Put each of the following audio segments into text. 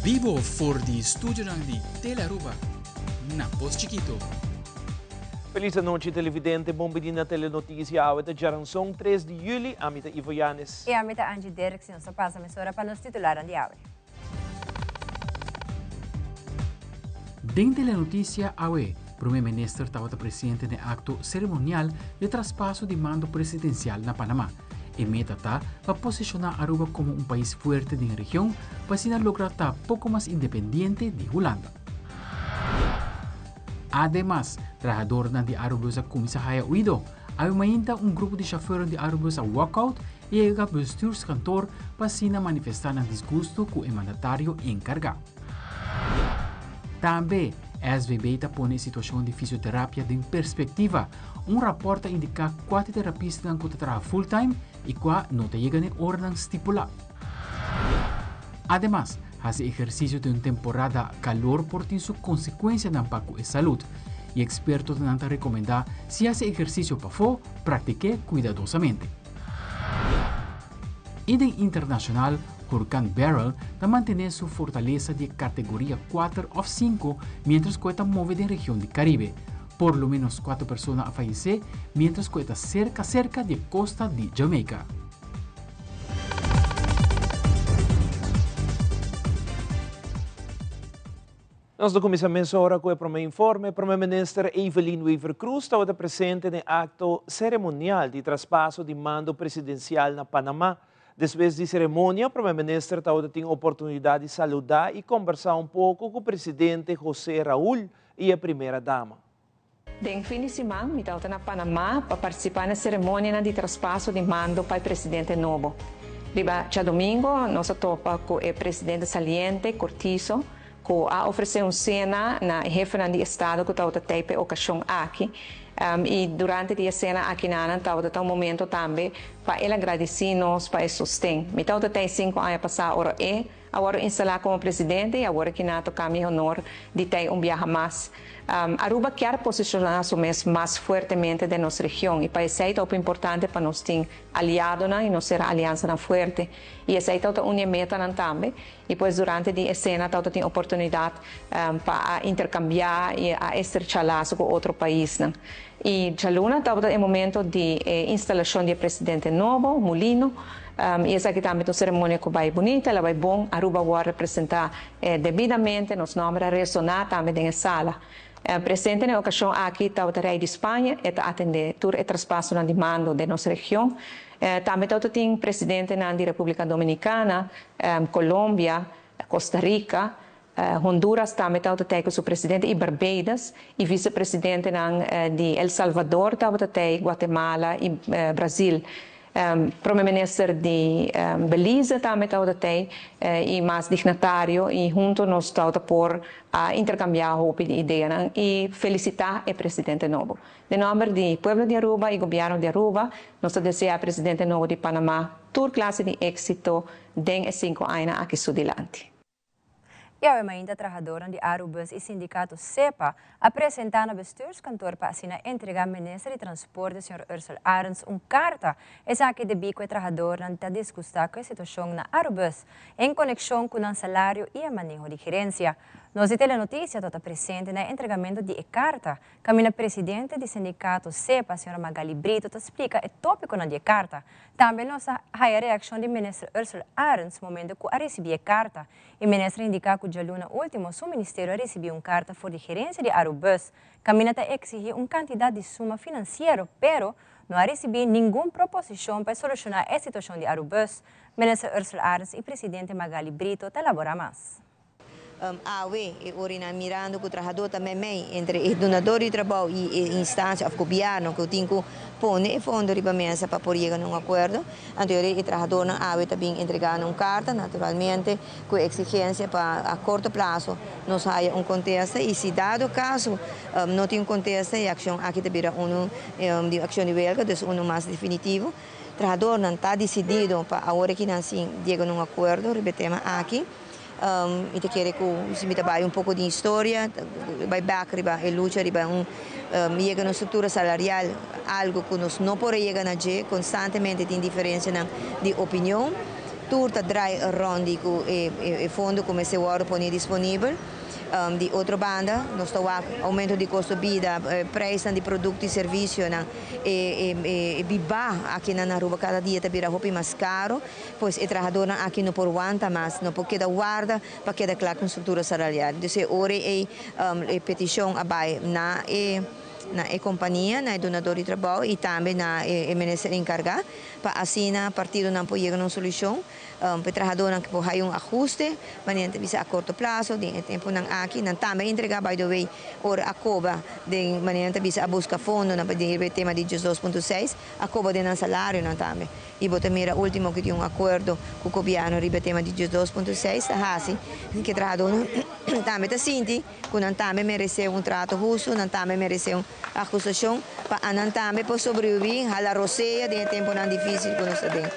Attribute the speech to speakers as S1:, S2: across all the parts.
S1: Bibo for di studionan di Telearuba na Pos Chikito.
S2: Feliz anochi televidente, bon bini na Telenoticia. Awe ta djaranson 3 di juli, ami ta Ivo Yanes.
S3: I ami ta Angie Derks i nos ta pasa mesora pa nos titularnan di awe.
S1: Den Telenoticia awe, Prome Minister tabata presente n'e acto ceremonial di traspaso di mando presidencial na Panama. E meta ta pa posiciona Aruba como un pais fuerte den region pa asina logra ta poco mas independiente di Hulanda. Ademas, trahadornan di Arubus a cuminsa haya oido. Awe mainta un grupo di chauffeurnan di Arubus a walkout y a yega bestuurskantoor pa asina manifesta nan disgusto cu e mandatario encarga. Tambe, SVB ta pone e situacion di fisioterapia den perspectiva. Un rapport ta indica cua ta e terapistanan cu ta traha fulltime y cua no ta yega n'e oranan stipula. Ademas, haci ehercicio den un temporada calor por tin su consecuencianan pa cu e salud. Y expertonan ta recomenda si haci ehercicio pafó, practiqu'é cuidadosamente. Y den internacional, Hurcan Beryl ta mantene su fortalesa di e categoria cuater of cinco mientras cu e ta move den region di Caribe. Por lo menos cuater persona a fayece mientras cu e ta cerca cerca di e costa di Jamaica.
S2: Nos ta cuminsa mesora cu e prome informe. Prome Minister Evelyn Wever-Croes tabata presente den acto ceremonial di traspaso di mando presidencial na Panama. Despues di ceremonia, Prome Minister tabata tin oportunidad di saluda y combersa un poco cu Presidente Jose Raul y e Primera Dama.
S4: Den fin di siman mi tabata na Panamá pa partisipá na seremonianan di traspaso di mando pa e presidente nobo. Riba djadomingo nos a topa ku e presidente saliente, Cortizo, ku a ofresé un sena na e hefenan di estado ku tabata tei pa e okashon aki. I durante di e sena akinanan tabata ta un momento tambe pa el a gradisí nos pa e sosten. Mi tabata tei sinku aña pasá ora e A wòrdu instalá komo presidente i awor aki nan a toká mi honor di tei un biaha mas. Aruba kier posishoná su mes mas fuertemente den nos region i pa esei ta hopi importante pa nos tin aliadonan i nos sera aliansanan fuerte. I esei tabata un di e metanan tambe i pues durante di e sena tabata tin oportunidat pa a interkambiá i a estrechá laso ku otro paisnan. I djaluna tabata e momento di e instalashon di e presidente nobo, Mulino. I esaki tambe ta un seremonia ku bai bunita, el a bai bon. Aruba wòrdu representá debidamente, nos nòmber a resoná tambe den e sala. Presente na e okashon aki tabata Rei di Spaña, e ta atendé tur e traspasonan di mando den nos region. Tambe tabata tin presidentenan di Repúblika Dominikana, Colombia, Costa Rica, Honduras tambe tabata tei ku su presidente i Barbados i visepresidentenan di El Salvador tabata tei, Guatemala i Brazil. Prome minister di Belize tambe tabata tei i mas dignatario i hunto nos tabata por a interkambiá hopi di ideanan i felisitá e presidente nobo. Den nòmber di pueblo di Aruba i gobièrnu di Aruba nos ta deseá e presidente nobo di Panamá tur klase di éksito den e sinku añanan aki su dilanti.
S3: I awe mainta trahadornan di Arubus i sindikato sepa a presentá na bestuurskantoor pa asina entregá minister di Transporte señor Ursell Arends un karta. Esaki debí ku e trahadornan ta disgustá ku e situashon na Arubus en konekshon ku nan salario i e maneho di gerensia. Nos di Telenoticia tabata presente na e entregamento di e karta kaminda presidente di sindikato sepa señora Magaly Brito ta splika e tópikonan di e karta. Tambe nos a haya reakshon di Minister Ursula Arends momento ku a risibí e karta. E minister a indiká ku djaluna último su ministerio a risibí un karta for di gerensia di Arubus kaminda ta eksigí un kantidat di suma finansiero pero no a risibí ningun proposishon pa e solushoná e situashon di Arubus. Minister Ursula Arends i presidente Magaly Brito ta laborá mas.
S5: Awe, e orinan mirando ku trahadó ta meimei entre e dunadó di trabou i e instansia òf gobièrnu ku tin ku pone e fondo riba mesa pa por yega na un akuerdo. Anto e trahadónan awe ta bin entregá nan un karta, naturalmente ku e eksigensia pa a korto plaso nos haya un kontesta i si dado kaso no tin un kontesta e akshon aki ta bira unu di akshon di welga, dus unu mas definitivo. Trahadornan ta disidido pa awor aki nan sin yega na un akuerdo riba e tema aki. Mi ta kere ku si mi ta bai un poko di historia, bai bek riba e lucha riba un yega na un struktura salarial, algu ku nos no por a yega na dje, konstantemente tin diferensianan di opinion. Tur ta draai rond di ku e fondo ku mester wòrdu pone disponibel. Di otro banda, nos ta wak oumento di kosto bida, preisnan di produkto i servisionan, e bibá akinan na Aruba kada dia ta bira hopi mas karo, pues e trahadornan aki no por wanta mas, no por keda warda pa keda kla ku un struktura salarial. Dus e ora ei e petishon a bai na e na e kompania, na e dunador di trabou i tambe na e minister enkargá pa asina partidonan por yega na un solushon. Pa e trahadónan ku por haya un ahuste, manera ta bisa a korto plaso, den e tempunan aki. Nan tambe a entregá, by the way, ora a koba den, manera ta bisa a buska fondonan pa den e tema di 12.6, a koba den nan salarionan tambe. I bo ta mira último ku tin un akuerdo ku gobièrnu riba e tema di 12.6 ta hasi ku e trahadónan tambe ta sinti ku nan tambe meresé un trato hustu, nan tambe meresé un Akusashon pa anan tambe por sobreviví hala rosea den e tempunan difísil ku nos ta den.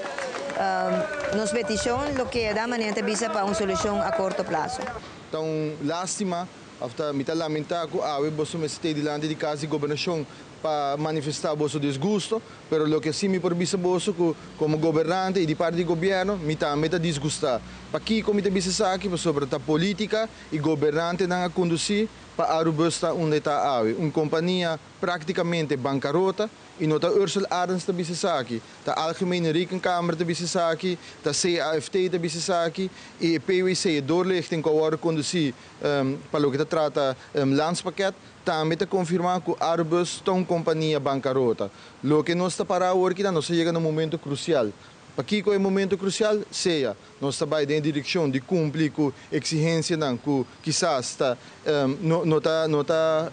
S5: Nos petishon lo keda manera ta bisa pa un solushon a korto plaso.
S6: Ta un lástima, òf ta mi ta lamentá ku awe boso mester ta ei dilanti di kas di gobernashon pa manifestá boso disgusto, pero loke sí mi por bisa boso ku komo gobernante i di parti di gobièrnu mi tambe ta disgustá. Pakiko mi ta bisa esaki? Pasobra ta polítika i gobernantenan a kondusí Pa Arubus ta unda e ta awe, un kompania praktikamente bankarota, i no ta Ursel Arends ta bisa esaki, ta Algemene Rekenkamer ta bisa esaki, ta CAFT ta bisa esaki, i e PWC, e doorlichting ku a wòrdu kondusí pa loke ta trata landspakket, tambe ta konfirmá ku Arubus ta un kompania bankarota. Loke nos ta pará awor kinan, nos a yega na un momento krusial. Pakiko e momento krusial? Sea nos ta bai den e direkshon di kumpli ku eksigensianan ku kisas ta no ta no ta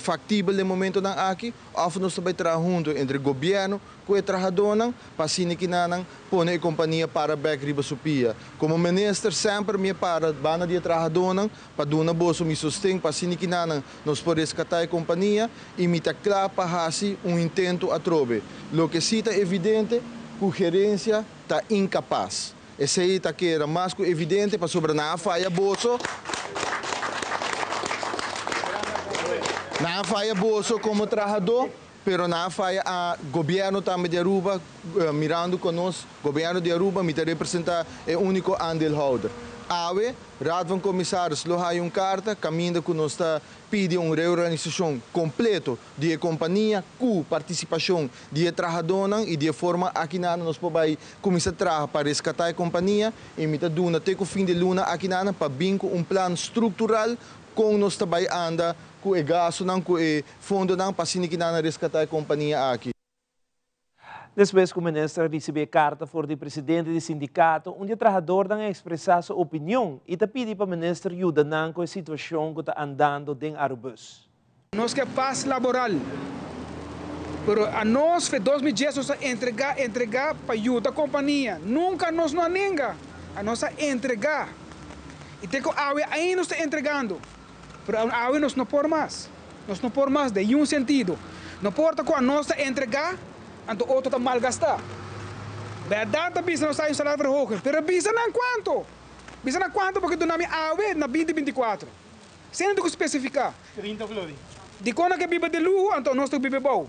S6: faktibel den momentonan aki, òf nos ta bai traha huntu entre gobièrnu ku e trahadónan pa asina kinanan pone e kompania para bèk riba su pia. Komo minister semper mi a para banda di e trahadónan pa duna boso mi sosten pa asina kinanan nos por reskatá e kompania i mi ta kla pa hasi un intento atrobe. Loke sí ta evidente ku gerensia ta inkapas. Esei ta keda mas ku evidente pasobra nan a faya boso. Nan a faya boso komo trahadó, pero nan a faya a gobièrnu tambe di Aruba, mirando ku nos gobièrnu di Aruba mi ta representá e úniko aandeelhouder. Awe Raad van Commissaris lo haya un karta kaminda ku nos ta pidi un reorganisashon kompleto di e kompania ku partisipashon di e trahadónan i di e forma akinana nos por bai kuminsá traha pa reskatá e kompania i mi ta duna te ku fin di luna akinana pa bin ku un plan struktural kon nos ta bai anda ku e gastunan ku e fondonan pa asina kinana reskatá e kompania aki.
S2: Despues ku minister a risibí e karta for di presidente di sindikato, un di e trahadornan a ekspresá su opinion i ta pidi pa minister yuda nan ku e situashon ku ta andando den Arubus.
S7: Nos ke pas laboral, pero anos fe 2010 nos a entrega, entrega pa yuda kompania. Nunka nos no a nenga, anos a entrega. I te ku awe ainda nos ta entregando. Pero awe nos no por mas. Nos no por mas den niun sentido. No por ta ku anos ta entregá, anto otro ta malgastá. Bèrdat ta bisa nos hay un salario verhoging, pero bisa nan kuantu! Bisa nan kuantu bo ke duna mi awe na binti 24. Sende ta ku spesifiká.
S8: 30 florin.
S7: Dikon nan ke biba di luho, anto anos ta ku biba bou?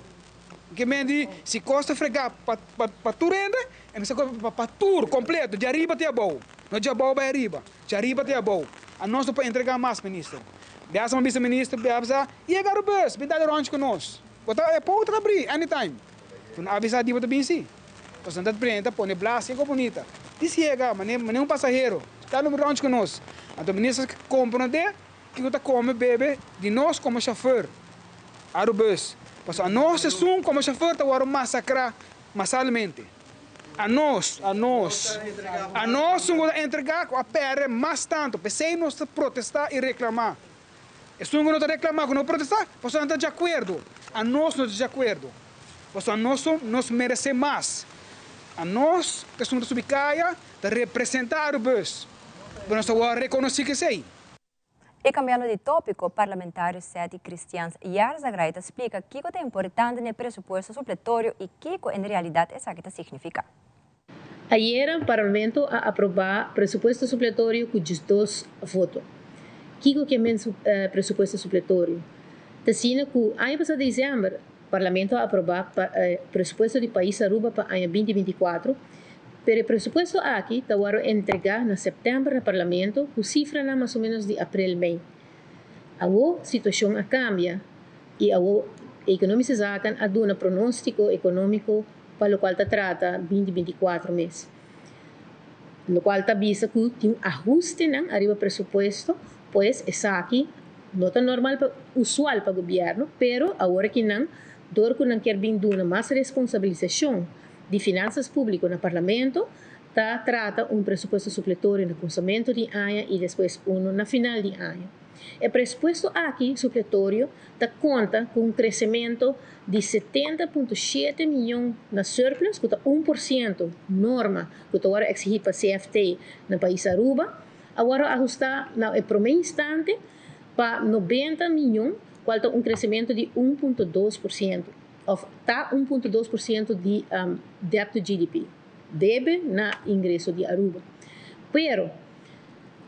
S7: Ke men di si kos ta fregá pa tur hende, e mester kos pa tur kompleto, di ariba te abou, no di abou bai ariba. Djariba te abou. A nos no por entrega mas, minister. Biasa mi bisa minister, biasa, yega Arubus, bin dal rondje ku nos. Bo ta, e power ta abri anytime. Bo no avisa di bo ta bin si. Pasobra nan ta prende, ta pone blasia ku bunita. Dis yega, mane, mane un pasahero. Dal un rondje ku nos. Anto minister komprondé kiko ta kome, bebe di nos komo shofùr. Arubus. Pasobra anos esun komo shofùr ta wòrdu masakrá masalmente. Anos, anos, anos un ku ta entregá ku a pèrdè mas tantu. P'esei nos ta protestá i reklamá. Esun ku no ta reklamá, ku no protestá, pasobra nan ta djakuerdo. Anos no ta djakuerdo. Pasobra anos nos meresé mas. Anos, esun ku ta subi kaya, ta representá Arubus. Pero nos ta wòrdu rekonosí ku esei.
S3: E cambiando di topico, parlamentario Setty Christians Yarzagray ta splica kico ta importante n'e presupuesto supletorio y kico en realidad esaki ta significa.
S9: Ayera Parlamento a aproba presupuesto supletorio cu 12 voto. Kico ke men presupuesto supletorio? Ta asina cu aña pasa december Parlamento a aproba presupuesto di pais Aruba pa aña 2024. Pero e presupuesto aki ta wòrdu entregá na sèptèmber na Parlamento ku sifranan mas o ménos di aprel, mei. Awor situashon a kambia i awor Economische Zaken a duna pronóstiko ekonómiko pa lokual ta trata binti 24 mes. Lokual ta bisa ku tin ahustenan ariba presupuesto, pues esaki no ta normal pa usual pa gobièrnu, pero awor aki nan dor ku nan kier bin duna mas responsabilisashon di finansas públiko na Parlamento, ta trata un presupuesto supletorio na kuminsamentu di aña i despues unu na final di aña. E presupuesto aki supletorio ta konta ku un kresementu di 70.7 mion na surplus, ku ta 1% norma ku ta wòrdu eksigí pa CFT na pais Aruba, a wòrdu ahustá na e promé instante pa 90 mion, kual ta un kresementu di 1.2%, òf ta 1.2% di debt to GDP, debe na ingreso di Aruba. Pero,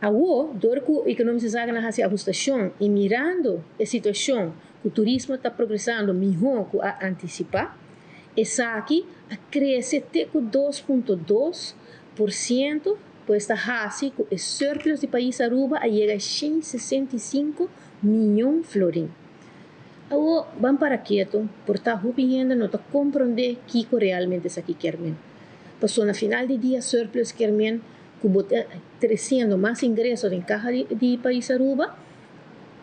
S9: awor, dor ku Economische Zaken a hasi ahustashon i mirando e situashon ku turismo ta progresando mihó ku a antisipá, esaki a krese te ku 2.2%, pues ta hasi ku e surplus di pais Aruba a yega 165 mion florin. Awor, ban para ketu, por ta hopi hende no ta komprondé kiko realmente esaki kier men. Pasobra na final di dia surplus kier men ku bo ta tresiendo mas ingreso den kaha di pais Aruba,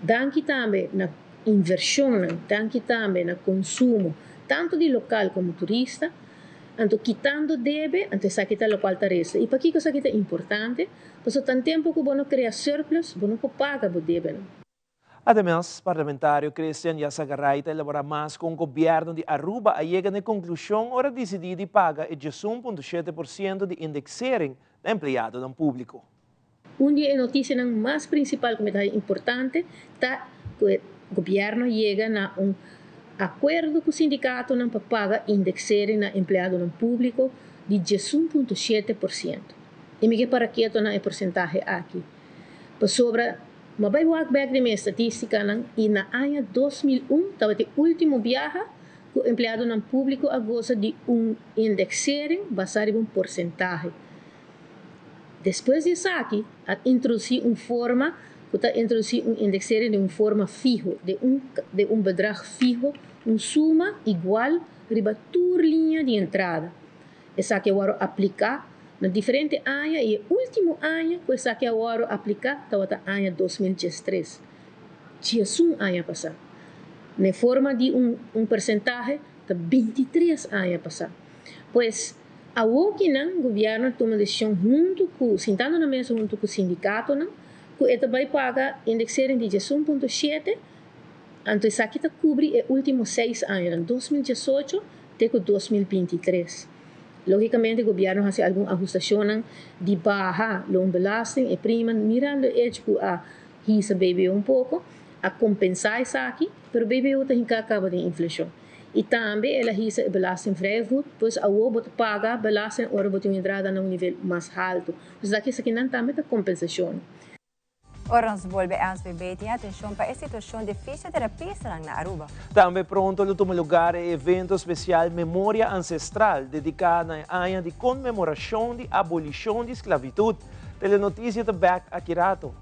S9: danki tambe na invershonnan, danki tambe na konsumo, tantu di lokal komo turista, anto kitando debe, anto esaki ta lokual ta resta. I pakiko esaki ta importante? Pasobra tan tempu ku bo no krea surplus, bo no por paga bo debenan.
S2: Ademas, parlamentario Christian Yarzagaray ta elabora mas con gobierno di Aruba a yega na e conclusion ora dicidi di paga e 11.7% di indexering na empleadonan publico.
S9: Un di e noticianan mas principal cu mi ta haya importante ta cu e gobierno a yega na un acuerdo cu sindicatonan pa paga indexering na empleadonan publico di 11.7%. Y mi ke para keto na e porcentahe aki, pasobra m'a bai wak bek den mi estatisticanan y na aña 2001 tabata e ultimo biaha cu empleadonan publico a goza di un indexering basa riba un porcentahe. Despues di esaki a introduci un forma cu ta introduci un indexering den un forma fiho, den un den un bedrag fiho, un suma igual riba tur liña di entrada. Esaki a wòrdu apliká na diferente aña i e último aña ku esaki a wòrdu apliká tabata aña 2013, 11 aña pasá. Na e forma di un un persentahe ta 23 aña pasá. Pues, awokinan gobièrnu a tuma desishon huntu ku, sintando na mesa huntu ku sindikatonan, ku e ta bai paga indexering di 11.7, anto esaki ta kubri e último seis añanan, 2018 te ku 2023. Lógikamente gobièrnu hasi algun ahustashonnan di baha loonbelasting, e prima, mirando e echo ku a hisa BBO un poko, a kompensá esaki, pero BBO ta hinká kaba den inflashon. I tambe el a hisa e belastingvrije voet, pues awor bo ta paga belasting ora bo tin un entrada na un nivel mas haltu. Pues esaki esakinan tambe ta kompensashonnan.
S3: Ora nos bolbe SVB tin atencion pa e situacion di fisioterapistanan na Aruba.
S2: Tambe pronto lo tuma lugar e evento special Memoria Ancestral dedica na e aña di conmemoracion di abolicion di sclavitud. Telenoticia ta bek aki rato.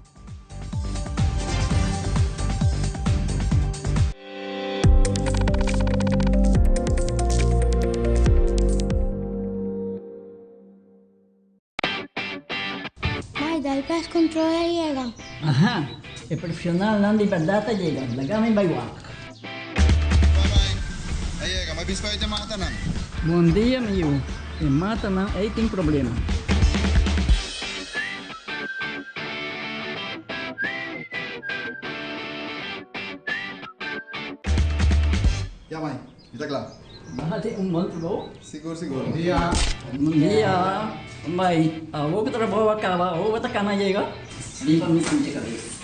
S8: Mai, dal pest control a yega.
S10: Aha, e profesionalnan di berdad a yega, laga mi bai wak.
S6: Bai bai, a yega, ma bispa ei te matanan.
S10: Bon dia mi yu, e matanan ei tin problema.
S6: Ya mai, mi ta kla.
S10: Bo hasi un bon trabou.
S6: Sigur sigur. Bon dia.
S10: Bon dia. Bai, awor ku trabou a kaba, awor bo ta kana yega? Lipa mi sinti kabes.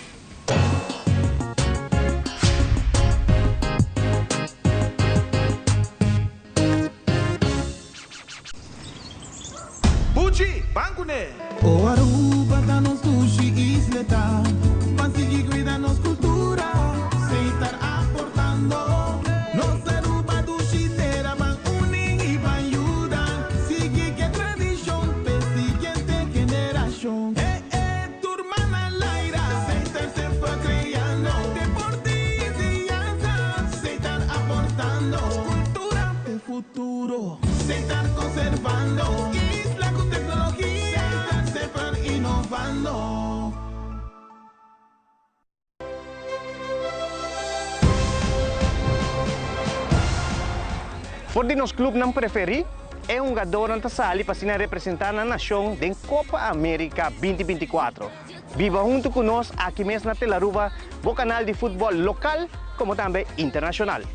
S11: Buchi, ban kuné!
S12: O Aruba ta nos dushi isleta, Ban sigui cuida nos cultura, Seitar aportando. Nos Aruba dushi tera, Ban uni y ban yuda, Sigui ke tradicion.
S11: For di nos clubnan preferi, e hungadornan ta sali pa asina representa nan nacion den Copa America 2024. Biba hunto cu nos aki mes na Telaruba, bo canal di futbol local como tambe internacional.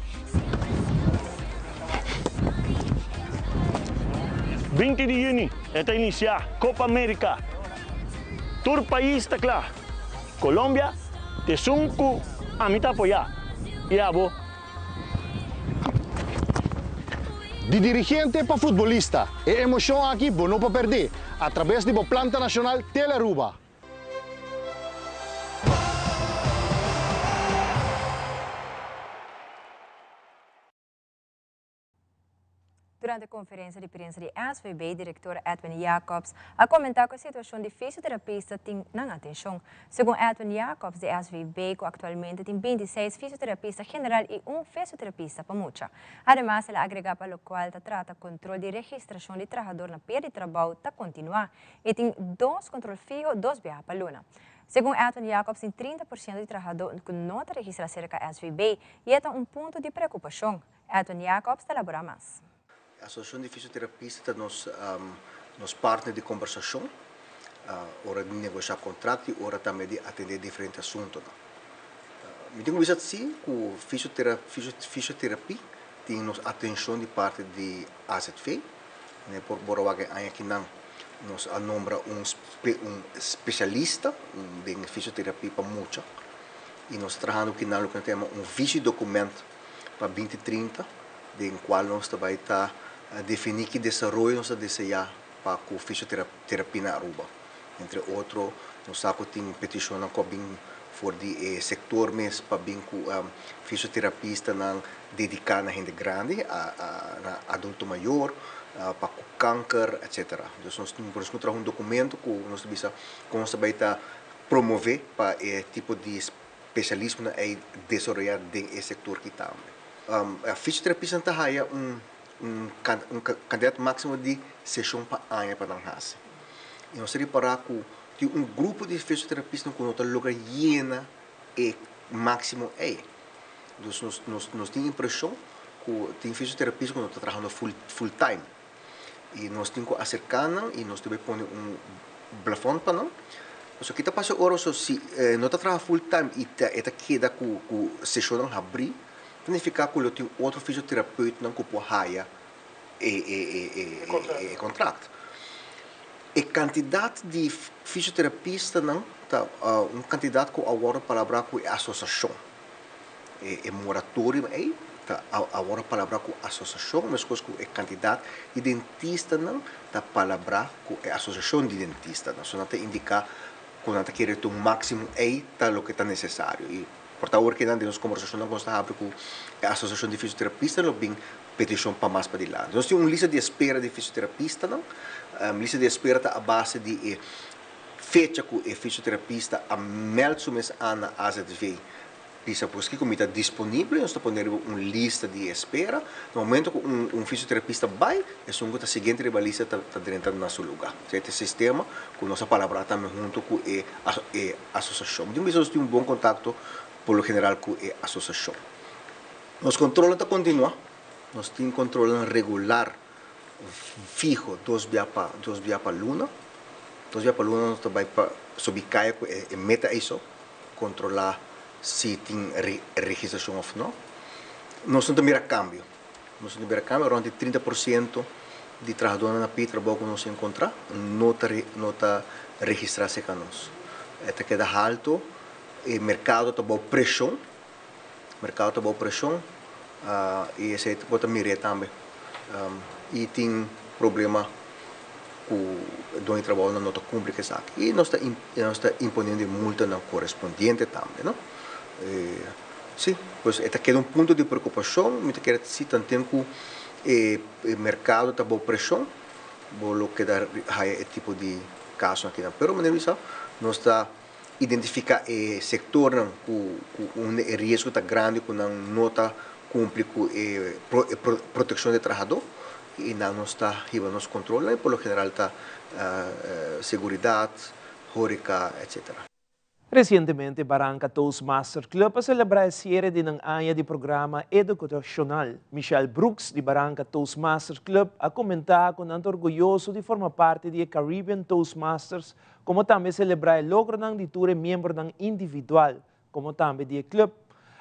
S13: 20 di juni e ta inicia Copa America. Tur pais ta cla. Colombia ta esun cu ami ta apoya y abo.
S6: Di dirigente pa futbolista, e emocion aki bo no por perde a traves di bo planta nacional Telearuba.
S3: Durante conferencia di prensa di SVB, director Edwin Jacobs a comenta cu e situacion di fisioterapista tin nan atencion. Segun Edwin Jacobs di SVB, cu actualmente tin 26 fisioterapista general y un fisioterapista pa mucha. Ademas, el a agrega pa locual ta trata control di registracion di trahador na pia di trabou ta continua y tin dos control fiho dos biaha pa luna. Segun Edwin Jacobs tin 30% di trahador cu no ta registra cerca SVB y e ta un punto di preocupacion. Edwin Jacobs ta elabora mas.
S14: Asosiashon di Fisioterapista ta nos nos partner di kombersashon ora di negoshá kontrakt i ora tambe di atendé diferente asuntunan. Mi tin ku bisa si ku fisioterapia tin nos atenshon di parti di AZV. Ne por bora wak e aña akinan nos a nombra un un spesialista den fisioterapia pa mucha i nos ta trahando kinan loke nos ta yama un visiedocument pa 2030, den cual nos ta bay ta defini ki desaroyo nos ta desea pa cu fisioterapia na Aruba. Entre otro, nos sa cu tin peticionnan cu a bin for di e sector mes pa bin cu fisioterapistanan dedica na hende grandi, na adulto mayor, pa cu kanker, etc. Dus nos tin por esaki traha un documento cu nos ta bisa con nos ta bay ta promove pa e tipo di Spesialismonan ei desaroyá den e sektor ki tambe. Fisioterapistanan ta haya un un kantidat máksimo di seshon pa aña pa nan hasi. I nos ta ripará ku tin un grupo di fisioterapistanan ku no ta logra yena e máksimo ei. Dus nos nos nos tin impreshon ku tin fisioterapista ku no ta trahando full full time. I nos tin ku aserká nan i nos debe pone un blafòn pa nan. Pasobra ki ta pasa ora so si e no ta traha full time i ta e ta keda ku ku seshonnan habrí, ta nifiká ku lo tin otro fisioterapeutnan ku por haya e e e e e kontrakt. E kantidat di fisioterapistanan ta un kantidat ku a wòrdu palabrá ku e asosashon. E moratorio ei ta awor palabrá ku asosiashon, meskos ku e kantidat di dentistanan ta palabrá ku e asosiashon di dentistanan. So nan ta indiká ku nan ta kere ta un máksimo ei ta loke ta nesesario. I por ta awor ke nan den nos kombersashonnan ku nos ta habri ku e asosiashon di fisioterapistanan lo bin petishon pa mas padilanti. Nos tin un lista di espera di fisioterapistanan. Lista di espera ta a base di e fecha ku e fisioterapista a mèld su mes an na AZV. Bisa pues kiko mi ta disponible, nos ta pone riba un lista di espera. Na momento ku un un fisioterapista bai, esun ku ta siguiente riba lista ta ta drenta na su luga. Esei ta e sistema ku nos a palabrá tambe hunto ku e e asosiashon. Mi tin bisa nos tin un bon kontakto por lo general ku e asosiashon. Nos kontrolnan ta kontinuá, nos tin kontrolnan regular fiho dos bia pa dos bia pa luna. Dos bia pa luna nos ta bai pa subi kaya ku e meta ei so. Kontrolá si tin registrashon òf no. Nos no ta mira kambio. Nos no ta mira kambio. Rònt di 30% di trahadónan na pie trabou ku nos a enkontrá no ta no ta registrá serka nos. E ta keda haltu. E merkado ta bou preshon. Merkado ta bou preshon i esei bo ta mir'é tambe. I tin problema ku e doño di trabounan no ta kumpli ku esaki. I nos ta nos ta imponiendo e multanan korespondiente tambe, no. Si, pues e ta keda un punto di preokupashon. Mi ta kere si tanten ku e merkado ta bou preshon, bo lo keda haya e tipo di kasonan akinan. Pero manera mi sa, nos ta identifiká e sektornan ku unda e riesgo ta grandi ku nan no ta kumpli ku e protekshon di e trahadó i nan nos ta hiba nos kontrolnan i por lo general ta seguridat, hóreka, etcetera.
S2: Recientemente Baranca Toastmaster Club a celebra e ciere di nan aña di programa educacional. Michelle Brooks di Baranca Toastmasters Club a comenta cu nan ta orguyoso di forma parti di e Caribbean Toastmasters como tambe celebra e logronan di tur e miembronan individual como tambe di e club.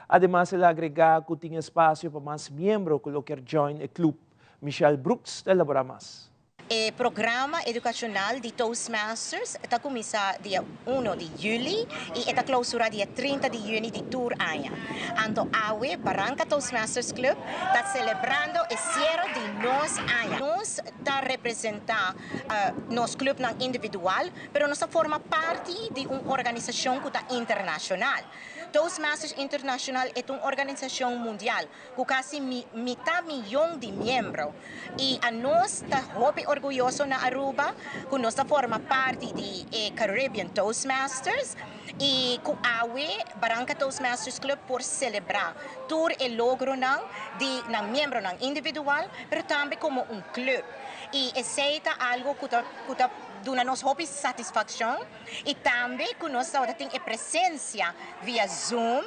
S2: Ademas el a agrega cu tin espacio pa mas miembro cu lo kier join e club. Michelle Brooks ta elabora mas.
S15: E programa educacional di Toastmasters ta cuminsa dia uno di juli y e ta clausura dia 30 di juni di tur aña. Anto awe Baranca Toastmasters Club ta celebrando e ciero di nos aña. Nos ta representa nos clubnan individual, pero nos ta forma parti di un organisacion cu ta internacional. Toastmasters International e ta un organisacion mundial ku kasi mitá miyon di miembro i anos ta hopi orguyoso na Aruba ku nos ta forma parti di e Caribbean Toastmasters i ku awe Baranka Toastmasters Club por selebrá tur e logronan di nan miembronan individual pero tambe komo un club i esei ta algu ku ta ku ta duna nos hopi satisfakshon i tambe ku nos tabata tin e presensia via Zoom.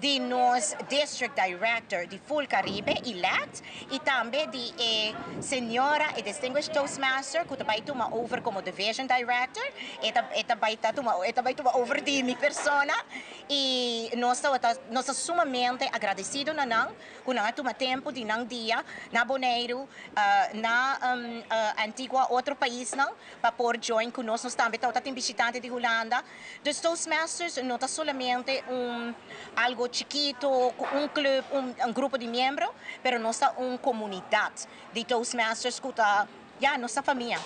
S15: Di nos District Director di Full Caribe elect y tambe di e señora e Distinguished Toastmaster cu ta bay tuma over como Division Director. E ta e ta bay ta tuma e ta bay tuma over di mi persona y nos tabata nos ta sumamente agradecido na nan cu nan a tuma tempo di nan dia na Boneiru, na Antigua otro paisnan pa por join cu nos. Nos tambe tabata tin bishitante di Hulanda. Dus Toastmasters no ta solamente un algo chikito cu un club, un grupo di miembro, pero nos ta un comunidad di Toastmasters cu ta, ya, nos ta famia.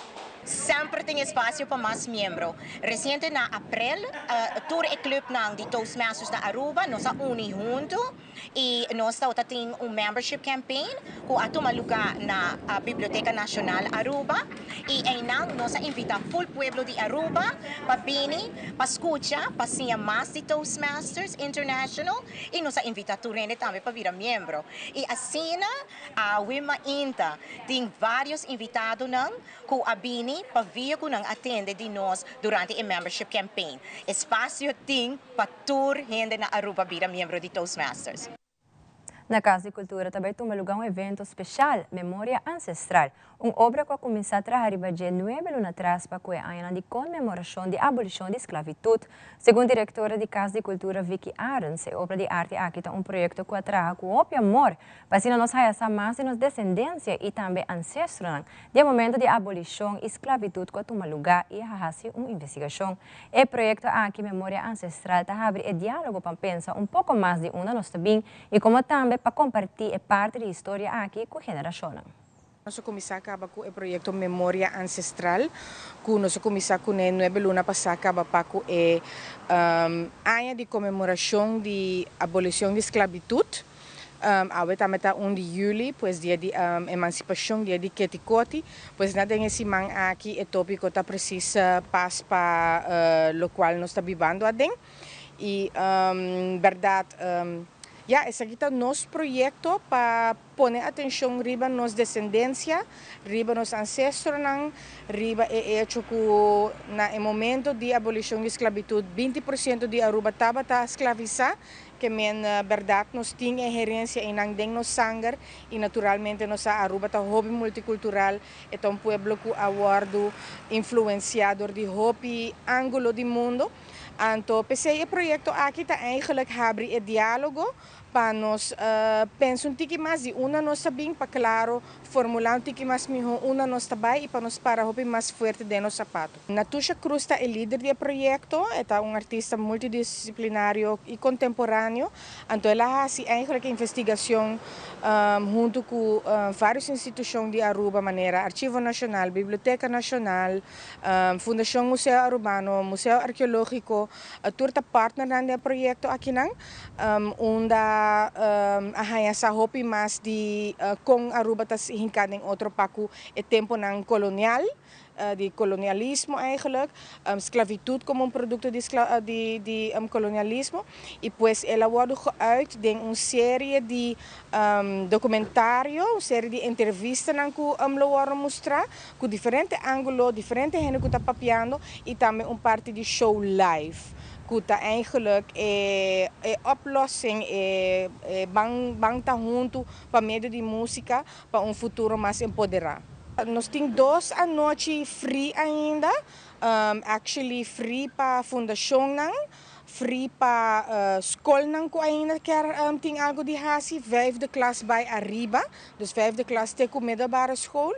S15: Semper tin espacio pa mas miembro. Reciente na april, tur e clubnan di Toastmasters na Aruba nos a uni hunto y nos tabata tin un membership campaign cu a tuma luga na Biblioteca Nacional Aruba y eynan nos a invita full pueblo di Aruba pa bini pa scucha, pa siña mas di Toastmasters International y nos a invita tur hende tambe pa bira miembro. Y asina awe mainta tin varios invitadonan cu a bini pa via cu nan a tende di nos durante e membership campaign. Espacio tin pa tur hende na Aruba bira miembro di Toastmasters.
S3: Na Cas di Cultura ta bay tuma luga un evento special, Memoria Ancestral, un obra cu a cuminsa traha riba dje nuebe luna atras pa cu e añanan di conmemoracion di abolicion di sclavitud. Segun directora di Cas di Cultura Vicky Arens, e obra di arte aki ta un proyecto cu a traha cu hopi amor pa asina nos haya sa mas di nos descendencia y tambe ancestronan di e momento di abolicion y sclavitud cu a tuma luga y a haci un investigacion. E proyekto aki Memoria Ancestral ta habri e diálogo pa pensa un poko mas di unda nos ta bin i komo tambe pa kompartí e parti di historia aki ku generashonnan.
S16: Nos a kuminsá kaba ku e proyekto Memoria Ancestral ku nos a kuminsá kuné nuebe luna pasá kaba pa ku e aña di konmemorashon di abolishon di sklabitut. Awe tambe ta un di juli, pues dia di emansipashon, dia di Ketikoti. Pues na den e siman aki e topiko ta presis pas pa lokual nos ta bibando aden. I bèrdat, ya, esaki ta nos proyekto pa pone atenshon riba nos desendensia, riba nos ansestronan, riba e echo ku na e momento di abolishon di sklabitut 20 por siento di Aruba tabata sklavisá. Ke men bèrdat nos tin e herensia einan den nos sanger i naturalmente nos sa Aruba ta hopi multikultural, e ta un pueblo ku a wòrdu influensiá dor di hopi ángulo di mundo. Anto p'esei e proyekto aki ta eigenlijk habri e diálogo pa nos pensa un tiki mas di unda nos ta bin pa klaro formulá un tiki mas mihó unda nos ta bai i pa nos para hopi mas fuerte den nos sapato. Natusha Cruz ta e lider di e proyekto, e ta un artista multidisiplinario i kontemporáneo, anto el a hasi eigenlijk investigashon huntu ku vários institushon di Aruba manera Archivo Nashonal, Biblioteka Nashonal, Fundashon Museo Arubano, Museo Arkeológiko, tur ta partnernan den e proyekto akinan unda a haña sa hopi mas di kon Aruba ta hinká den otro pa ku e tempunan kolonial. Di kolonialismo eigenlijk, sklavitud komo un produkto di di kolonialismo i pues el a wòrdu geuit den un serie di dokumentario, un serie di entrevistanan ku lo wòrdu mustrá ku diferente ángulo, diferente hende ku ta papiando i tambe un parti di show live. ku ta eigenlijk e e oplossing, e e ban ban ta huntu pa medio di músika pa un futuro mas empoderá. Nos tin dos anochi free ainda, actually free pa fundashonnan, free pa skolnan ku ainda kier tin algu di hasi, vijfde klas bai ariba, dus vijfde klas te ku middelbare school.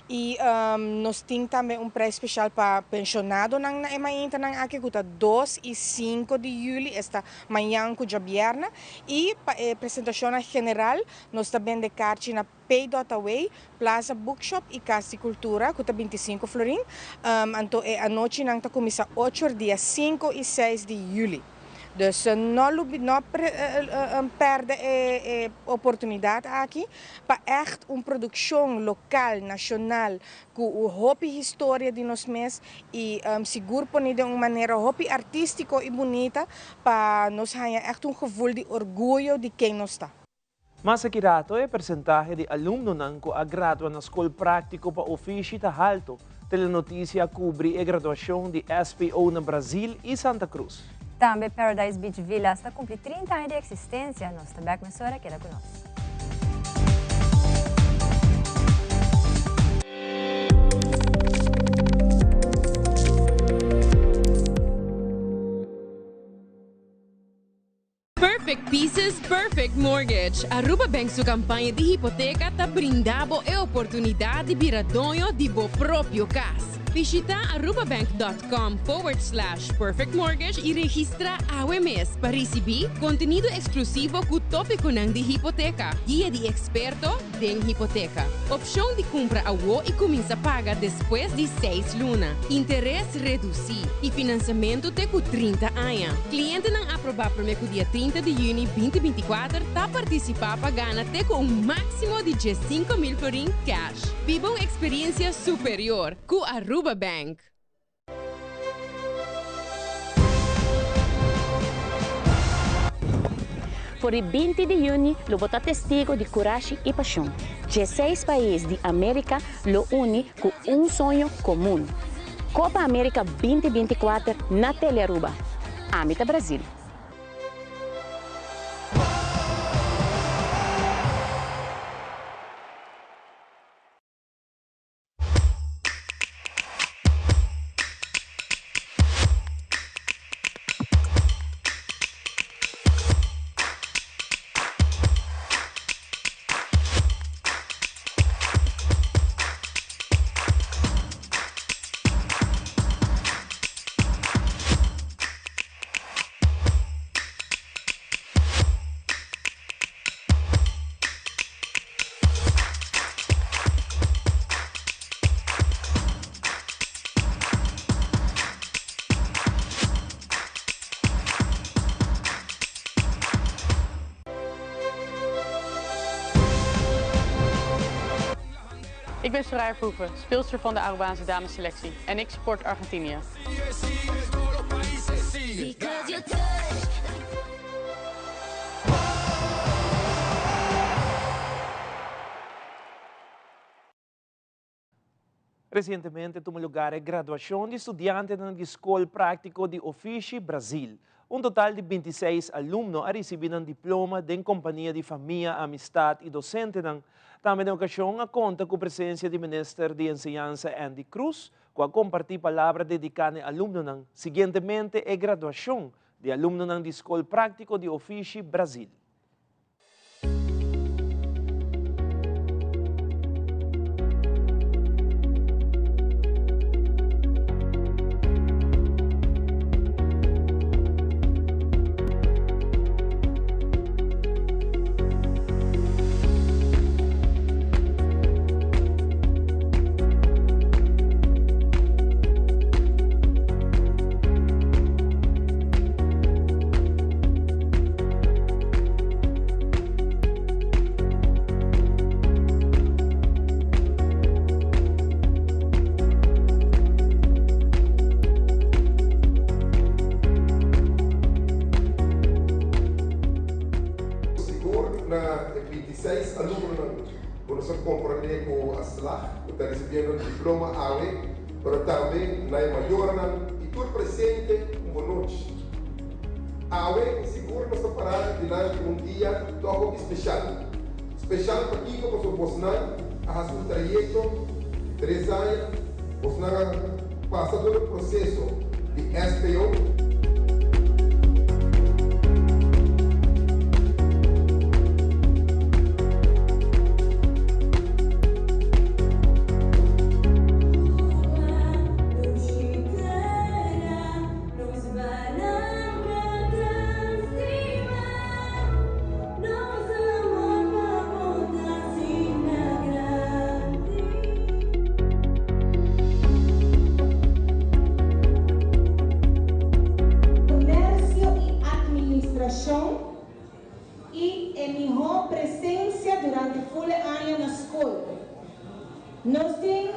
S16: I nos tin tambe un prijs special pa pensionadonan na e maintanan aki ku ta dos i sinku di juli, esta mañan ku djabièrnè. I pa e presentashonnan general nos ta bende karchi na P-Dot-Away, Plaza Bookshop i Kas di Kultura ku ta 25 florin. Anto e anochinan ta kuminsá ocho or dia sinku i seis di juli. Dus no lubi no pèrdè e oportunidat aki pa ègt un produkshon lokal, nashonal, ku hopi historia di nos mes i sigur pone den un manera hopi artístiko i bunita pa nos haña ègt un gevoel di orguyo di ken nos ta.
S2: Mas aki rato e persentahe di alumnonan ku a gradua na skol práktiko pa ofishi ta halto. Telenoticia a kubri e graduashon di SPO na Brazil i Santa Cruz.
S3: Tambe Paradise Beach Villas ta kumpli 30 aña di eksistensia. Nos ta bèk mesora, keda ku nos.
S17: Perfect Pieces, Perfect Mortgage. Aruba Bank su campaña di hipoteca ta brinda bo e oportunidad di bira doño di bo propio cas. Bishita arubabank.com forward slash perfectmortgage y registra awe mes pa ricibi contenido exclusivo cu topiconan di hipoteca, guia di experto den hipoteca, opcion di cumpra awo y cuminsa paga despues di seis luna, interes reduci y financiamento te cu 30 aña. Clientenan aproba prome cu dia 30 di juni 2024 ta participa pa gana te cu un maximo di 15,000 florin cash. Biba un experiencia superior cu Aruba Bank.
S18: For di 20 di juni lo bo ta testigo di curashi y pasion. 16 pais di America lo uni cu un soño comun. Copa America 2024 na Telearuba. Ami ta Brasil.
S19: Ik ben Soraya Verhoeven, speelster van de Arubaanse damesselectie en ik support Argentinië.
S2: Resientemente tuma lugar e graduashon di studiantenan di Skol Práktiko di Ofishi Brazil. Un total di 26 alumno a risibí nan diploma den kompania di famia, amistat i dosentenan. Tambe den okashon a konta ku presensia di Minister di Enseñansa Endy Croes, ku a kompartí palabra dediká na e alumnonan. Siguientemente e graduashon di alumnonan di Skol Práktiko di Ofishi Brazil.
S20: Sigur na e 26 alumnonan ku nos a komprondé ku a slag ku ta risibiendo diploma awe, pero tambe na e mayornan i tur presente un bon nochi. Awe sigur nos ta pará dilanti un dia tòg hopi speshal. Speshal pakiko? Pasobra bosnan a hasi un trayekto di tres aña, bosnan a pasa dor e proseso di SPO.
S16: Comercio y Administracion y e miho presencia durante ful e aña na scol. Nos tin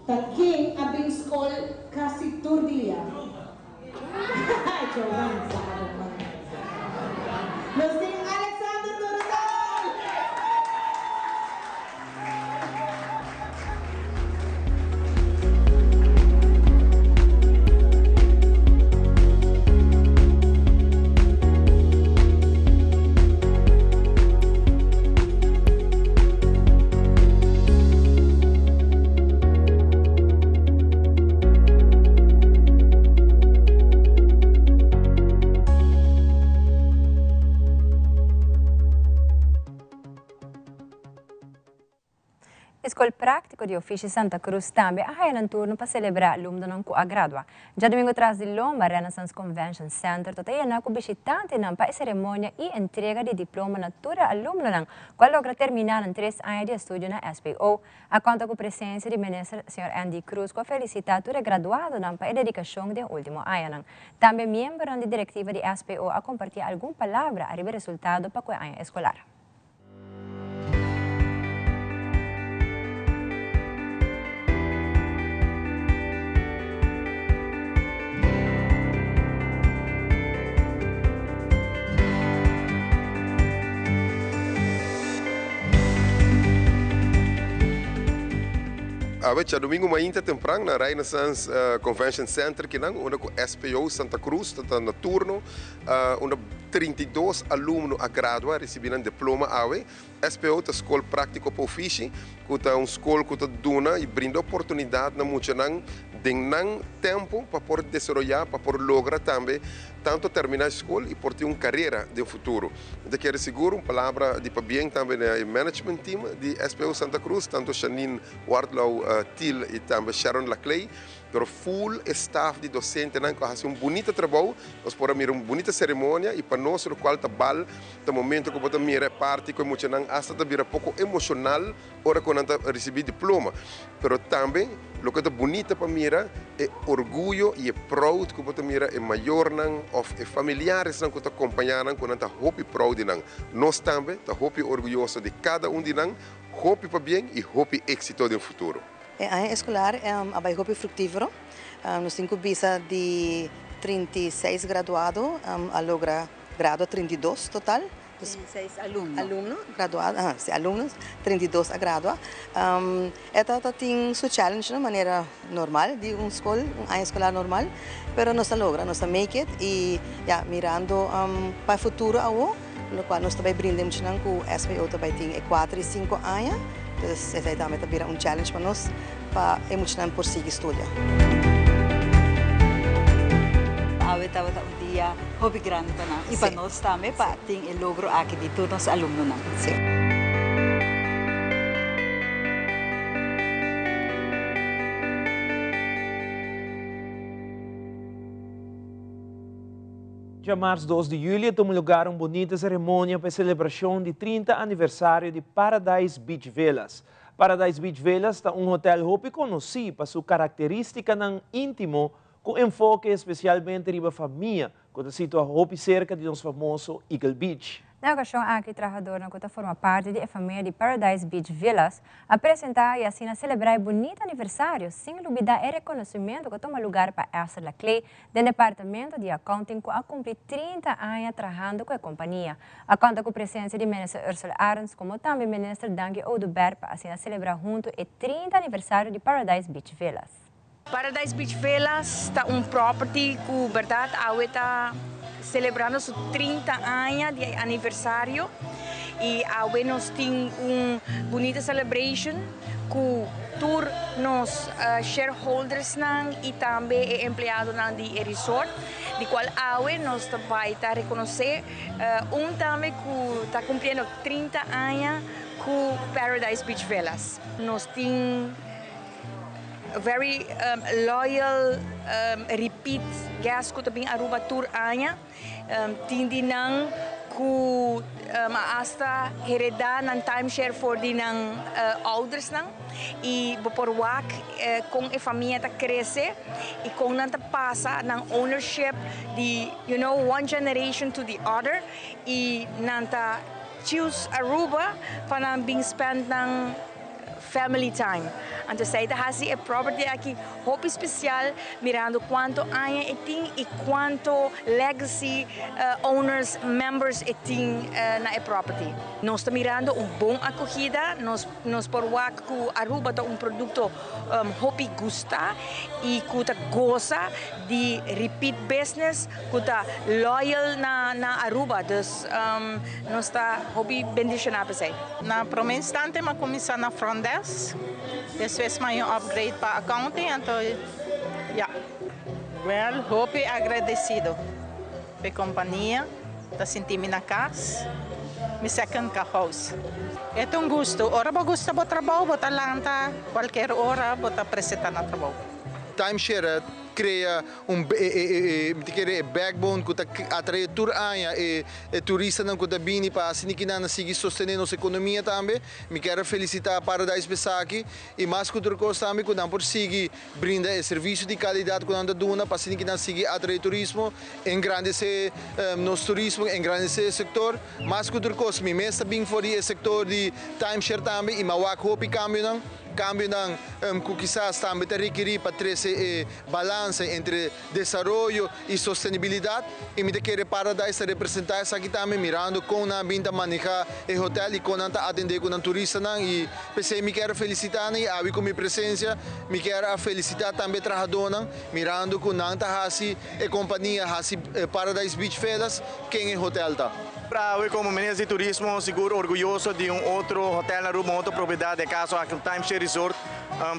S16: ta ken a bin scol casi tur dia. Nos tin Alexander Torresol!
S3: E Skol Práktiko di Ofishi Santa Cruz tambe a haya nan turno pa selebrá alumnonan ku a gradua. Djadumingu tras di lomba Renaissance Convention Center ta ta yená ku bishitantenan pa e seremonia i entrega di diploma na tur e alumnonan ku a logra terminá nan tres aña di estudio na SPO. A konta ku presensia di Minister señor Andy Croes ku a felisitá tur e graduadonan pa e dedikashon den último añanan. Tambe miembronan di direktiva di SPO a kompartí algun palabra ariba e resultado pa ku e aña eskolar.
S20: Awe djadumingu mainta tempran na Renaissance Convention Center kinan unda ku SPO Santa Cruz ta ta na turno unda 32 alumno a gradua risibi nan diploma awe. SPO ta Skol Práktiko pa Ofishi ku ta un skol ku ta duna i brinda oportunidat na muchanan den nan tempu pa por desaroyá pa por logra tambe tanto terminá skol i por tin un karera den futuro. Mi ta kere sigur un palabra di pabien tambe na e management team di SPO Santa Cruz, tanto Shanine Wardlow Thiel i tambe Sharon Laclay, pero full e staff di docentenan ku a hasi un bunita trabou. Nos por a mira un bunita ceremonia i pa nos lokual ta bal ta momento ku bo ta mira e parti ku e muchanan asta ta bira poko emoshonal ora ku nan ta risibí diploma. Pero tambe loke ta bunita pa mira e orguyo i e proud ku bo ta mira e mayornan òf e familiaresnan ku ta kompañá nan ku nan ta hopi proud di nan. Nos tambe ta hopi orguyoso di kada un di nan. Hopi pabien i hopi éksito den futuro.
S5: E aña eskolar a bai hopi fruktífero. Nos tin ku bisa di 36 graduado a logra gradua 32 total.
S21: 36 alumno.
S5: Alumno graduado, aha, si alumno, 32 a gradua. E tabata tin su challengenan manera normal di un skol, un aña eskolar normal, pero nos a logra, nos a make it i ya mirando pa e futuro awo, lokual nos ta bai brinda e muchanan ku SBO ta bai tin e kuater i sinku aña, dus esei tambe ta bira un challenge pa nos pa e muchanan por sigui studia.
S21: Awe tabata un dia hopi grandi pa nan i pa nos tambe pa tin e logro aki di tur nos alumnonan.
S2: Djamars dos di juli a tuma lugar un bunita ceremonia pa e celebracion di 30 aniversario di Paradise Beach Villas. Paradise Beach Villas ta un hotel hopi conoci pa su caracteristicanan intimo cu enfoke especialmente riba famia cu ta situa hopi cerca di nos famoso Eagle Beach.
S3: Na e ocasion aki trahadornan cu ta forma parti di e famia di Paradise Beach Villas a presenta y asina celebra e bunita aniversario sin lubida e reconocimento cu a tuma lugar pa Esther Laclay den departamento di accounting cu a cumpli 30 aña trahando cu e compania. A conta cu presencia di Minister Ursula Arends como tambe Minister Dangui Oduber pa asina celebra hunto e 30 aniversario di Paradise Beach Villas.
S16: Paradise Beach Villas ta un property cu berdad awe ta
S1: celebrando su 30 aña di aniversario y awe nos tin un bunita celebration cu tur nos shareholdersnan y tambe e empleadonan di e resort, di cual awe nos ta bay ta reconoce un tambe cu ta cumpliendo 30 aña cu Paradise Beach Villas. Nos tin very loyal repeat guest cu ta bin Aruba tur aña. Tin di nan cu a hasta hereda nan timeshare for di nan oudersnan y bo por wak con e famia ta crece y con nan ta pasa nan ownership di you know one generation to the other y nan ta choose Aruba pa nan bin spend nan family time. Anto esei ta hasi e property aki hopi special mirando cuanto aña e tin y cuanto legacy owners, members e tin na e property. Nos ta mirando un bon acogida, nos nos por wak cu Aruba ta un producto hopi gusta y cu ta goza di repeat business cu ta loyal na na Aruba, dus nos ta hopi bendiciona p'esei.
S22: Na prome instante m'a cuminsa na front desk, despues m'a haña un upgrade pa accounting, anto ya. Well, hopi agradecido p'e compania, ta sinti mi na cas, mi second house. E ta un gusto, ora bo gusta bo trabou bo ta lanta cualkier ora bo ta presenta na trabou.
S6: Timeshare a crea un mi ta kere e backbone cu ta atrae tur aña e turistanan cu ta bini pa asina kinan a sigui sostene nos economia tambe. Mi kier a felicita Paradise p'esaki y mas cu tur cos tambe cu nan por sigui brinda e servicio di calidad cu nan ta duna pa asina kinan sigui atrae turismo, engrandece nos turismo, engrandece e sector. Mas cu tur cos mi mes ta bin for di e sector di timeshare tambe y mi a wak hopi cambionan. Kambionan ku kisas tambe ta rekerí pa trese e balansa entre desaroyo i sostenibilidat. I mi ta kere Paradise ta representá esaki tambe mirando kon nan a bin ta manehá e hotèl i kon nan ta atendé ku nan turistanan. I p'esei mi kier a felisitá nan i awe ku mi presensia mi kier a felisitá tambe e trahadónan mirando ku nan ta hasi e kompania hasi Paradise Beach Villas ken e hotèl ta.
S11: Awe komo Minister di Turismo sigur orguyoso di un otro hotel na Aruba, un otro propiedat, den kaso aki un timeshare resort,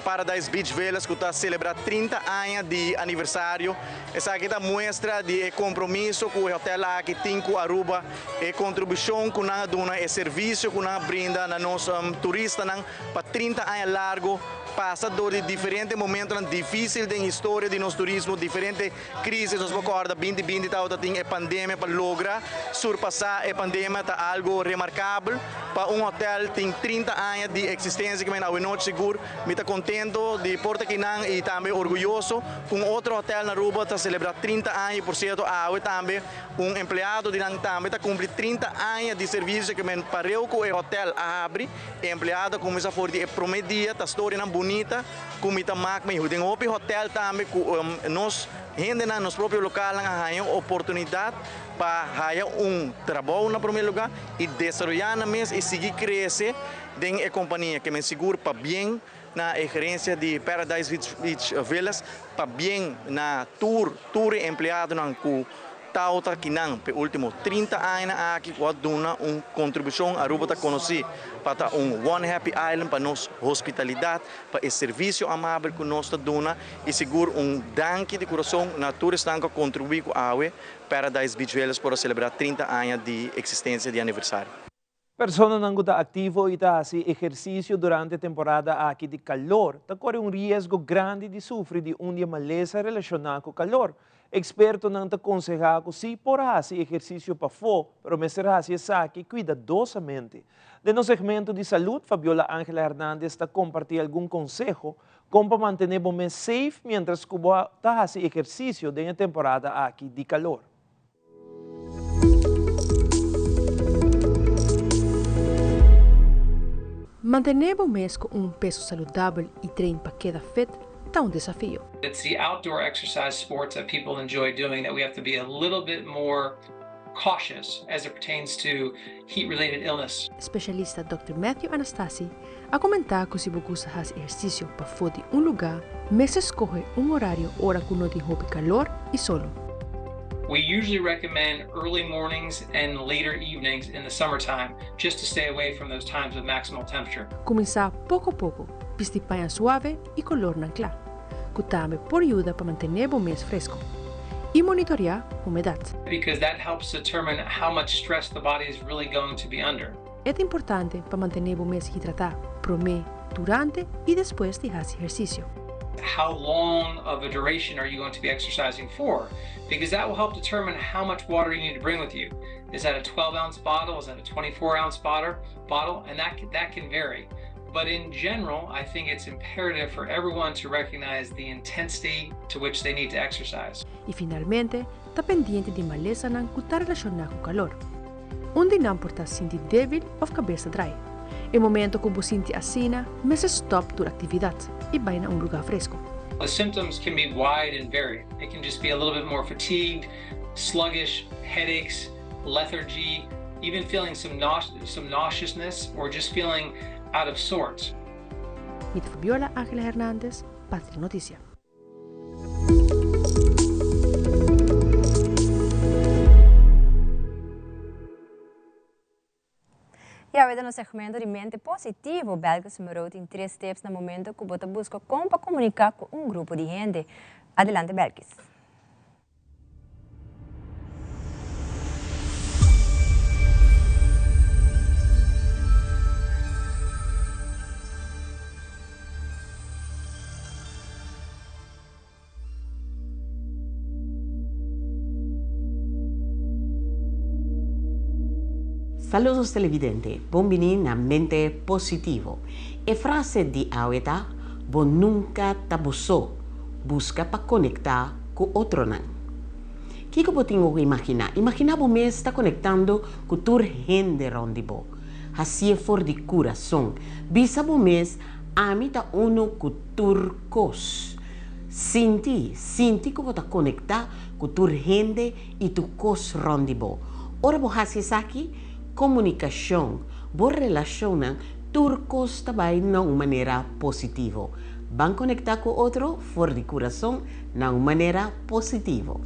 S11: Paradise Beach Villas ku ta selebrá 30 aña di aniversario. Esaki ta muestra di e kompromiso ku e hotel aki tin ku Aruba, e kontribushon ku nan a duna, e servisio ku nan a brinda na nos turistanan pa 30 aña largu pasa dor di diferente momentonan difísil den historia di nos turismo, diferente Crisis, nos por corda binti binti tabata tin e pandemia pa logra surpasa e pandemia ta algo remarcabel pa un hotel tin 30 aña di existencia ki men awenochi sigur mi ta contento di por ta kinan y tambe orguyoso cu un otro hotel na Aruba ta celebra 30 aña y por cierto awe tambe un empleado di nan tambe ta cumpli 30 aña di servicio ki men pareu cu e hotel a habri e empleado a cuminsa for di e prome dia ta storianan bunita Ku mi ta mak mi den hopi hotel tambe ku nos hendenan, nos propio lokalnan a haña un oportunidat pa haya un trabou na prome luga i desaroyá nan mes i sigui krese den e kompania. Ke men sigur pabien na e gerensia di Paradise Beach Villas, pabien na tur tur e empleadonan ku Tao ta kinan p'e ultimo 30 añanan aki ku a duna un kontribushon. Aruba ta konosí pa ta un One Happy Island pa nos hospitalidat, pa e servisio amabel ku nos ta duna i sigur un danki di kurason na tur esnan ku a kontribuí ku awe Paradise Beach Villas por a selebrá 30 aña di eksistensia di aniversario.
S2: Personanan ku ta aktivo i ta hasi ehersisio durante e temporada aki di kalor ta kore un riesgo grandi di sufri di un di e malesa relashoná ku kalor. Ekspertonan ta konsehá ku si por hasi ehersisio pafó, pero mester hasi esaki kuidadosamente. Den nos segmento di salud, Fabiola Angela Hernandez ta kompartí algun konseho kon pa mantené bo mes safe miéntras ku bo ta hasi ehersisio den e temporada aki di kalor.
S23: Mantené bo mes ku un peso saludabel i train pa keda fit ta un desafio.
S24: It's the outdoor exercise sports that people enjoy doing that we have to be a little bit more cautious as it pertains to heat related illness.
S23: Spesialista Dòkter Matthew Anastasi a komentá ku si bo gusta hasi ehersisio pafó di un lugá, mester skohe un orario ora ku no tin hopi kalor i solo.
S24: We usually recommend early mornings and later evenings in the summertime just to stay away from those times of maximal temperature.
S23: Cuminsa poco poco, bisti paña suave y colornan cla, cu tambe por yuda pa mantene bo mes fresco. Y monitorea humedad.
S24: Because that helps determine how much stress the body is really going to be under.
S23: E ta importante pa mantene bo mes hidrata prome, durante y despues di haci ehercicio.
S24: How long of a duration are you going to be exercising for? Because that will help determine how much water you need to bring with you. Is that a 12 ounce bottle? Is that a 24 ounce bottle? Bottle? And that, that can vary. But in general, I think it's imperative for everyone to recognize the intensity to which they need to exercise.
S23: Y finalmente, ta pendiente di malesanan cu ta relaciona cu calor. Un di nan por ta sinti debil of cabes ta draai. E momento cu bo sinti asina, mester stop tur actividad y bay na un lugar fresco.
S24: The symptoms can be wide and varied. It can just be a little bit more fatigued, sluggish, headaches, lethargy, even feeling some, nause some nauseousness or just feeling out of sorts.
S23: Mi ta Fabiola Angela Hernandez, Patria Noticia.
S3: Y awe den nos segmento di Mente Positivo, Belkis Moreau tin tres tips na momento cu bo ta busca con pa comunica cu un grupo di hende. Adelante Belkis.
S4: Saludos televidente, bon bini na Mente Positivo. E frase di awe ta, Bo nunca ta bo so, busca pa conecta cu otronan. Kico bo tin oco imagina? Imagina bo mes ta conectando cu tur hende rond di bo. Haci'e for di curason. Bisa bo mes, Ami ta uno cu tur cos. Sinti, sinti cu bo ta conecta cu tur hende y tur cos rond di bo. Ora bo haci esaki, comunicacion, bo relacionnan, tur cos ta bay na un manera positivo. Ban conecta cu otro for di curason na un manera positivo.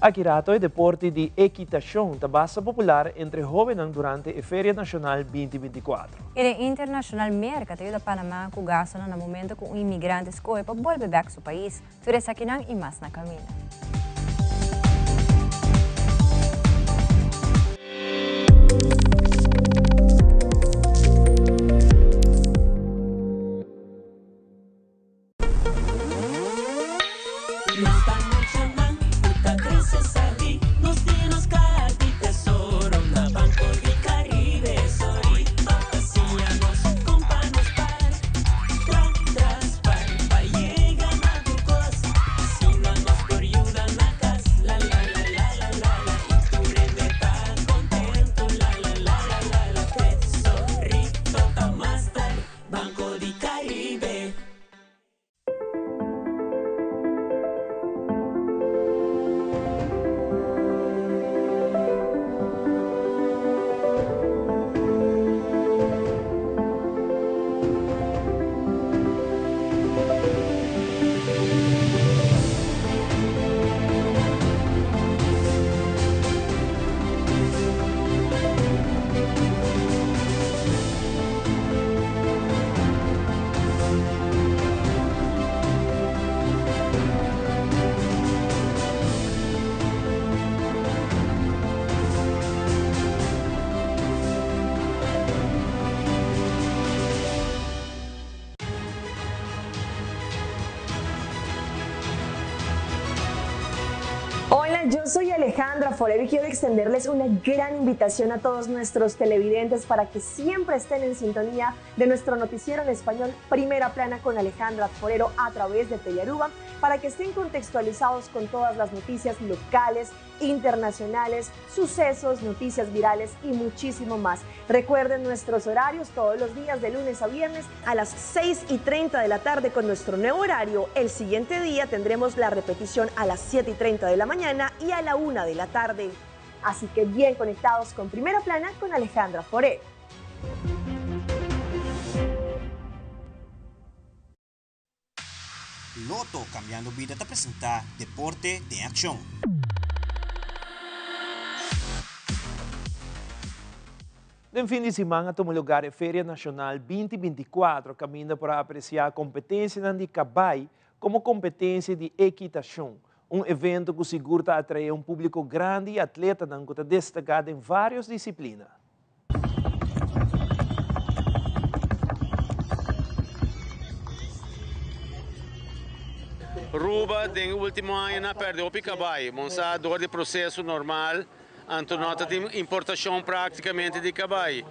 S2: Aki rato e deporte di ekitashon ta basta popular entre hóbennan durante e Feria Nashonal 2024.
S3: I den internashonal Merka ta yuda Panama ku gastunan na momento ku un imigrante skohe pa bolbe bèk su pais. Tur esakinan i mas na kaminda.
S7: Nos ta muchanan ku ta krese sabí, nos tin nos kaha di tesoro na Banco di Caribe. Sorry pa siña nos kon pa nos par, tra tras par pa yega na tur kos. Asina nos por yuda na kas, la la la la la la la i tur hende ta kontento, la la la la la la. Tesorito ta master, Banco di Caribe.
S8: Hola, yo soy Alejandra Forero y quiero extenderles una gran invitación a todos nuestros televidentes para que siempre estén en sintonía de nuestro noticiero en español Primera Plana con Alejandra Forero a través de Telearuba, para que estén contextualizados con todas las noticias locales, internacionales, sucesos, noticias virales y muchísimo más. Recuerden nuestros horarios todos los días de lunes a viernes a las 6 y 30 de la tarde con nuestro nuevo horario. El siguiente día tendremos la repetición a las 7 y 30 de la mañana y a la 1 de la tarde. Así que bien conectados con Primera Plana con Alejandra Forero.
S9: Lotto Cambiando Bida ta presenta Deporte den Accion.
S2: Den fin di siman a tuma lugar e Feria Nacional binti 24 caminda por a aprecia competencianan di cabay como competencia di equitacion, un evento cu sigur ta atrae un publico grandi y atletanan cu ta destaca den varios disciplina.
S10: Ruba den ultimo añanan a perde hopi cabai, monsa door di proceso normal, anto no ta tin importacion practicamente di cabai.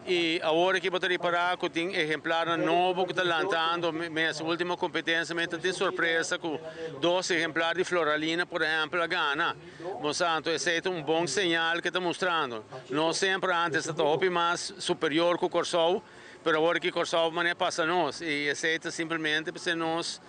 S10: Y awor aki bo ta ripara cu tin ehemplarnan nobo cu ta lantando mes. Ultimo competencia mi ta tin sorpresa cu dos ehemplar di Floralina por ehempel a gana. Bo sa anto esey ta un bon señal cu ta mustrando. Nos semper antes ta ta hopi mas superior cu Corsou, pero awor aki Corsou manera pasa nos y esey ta simplemente pasobra nos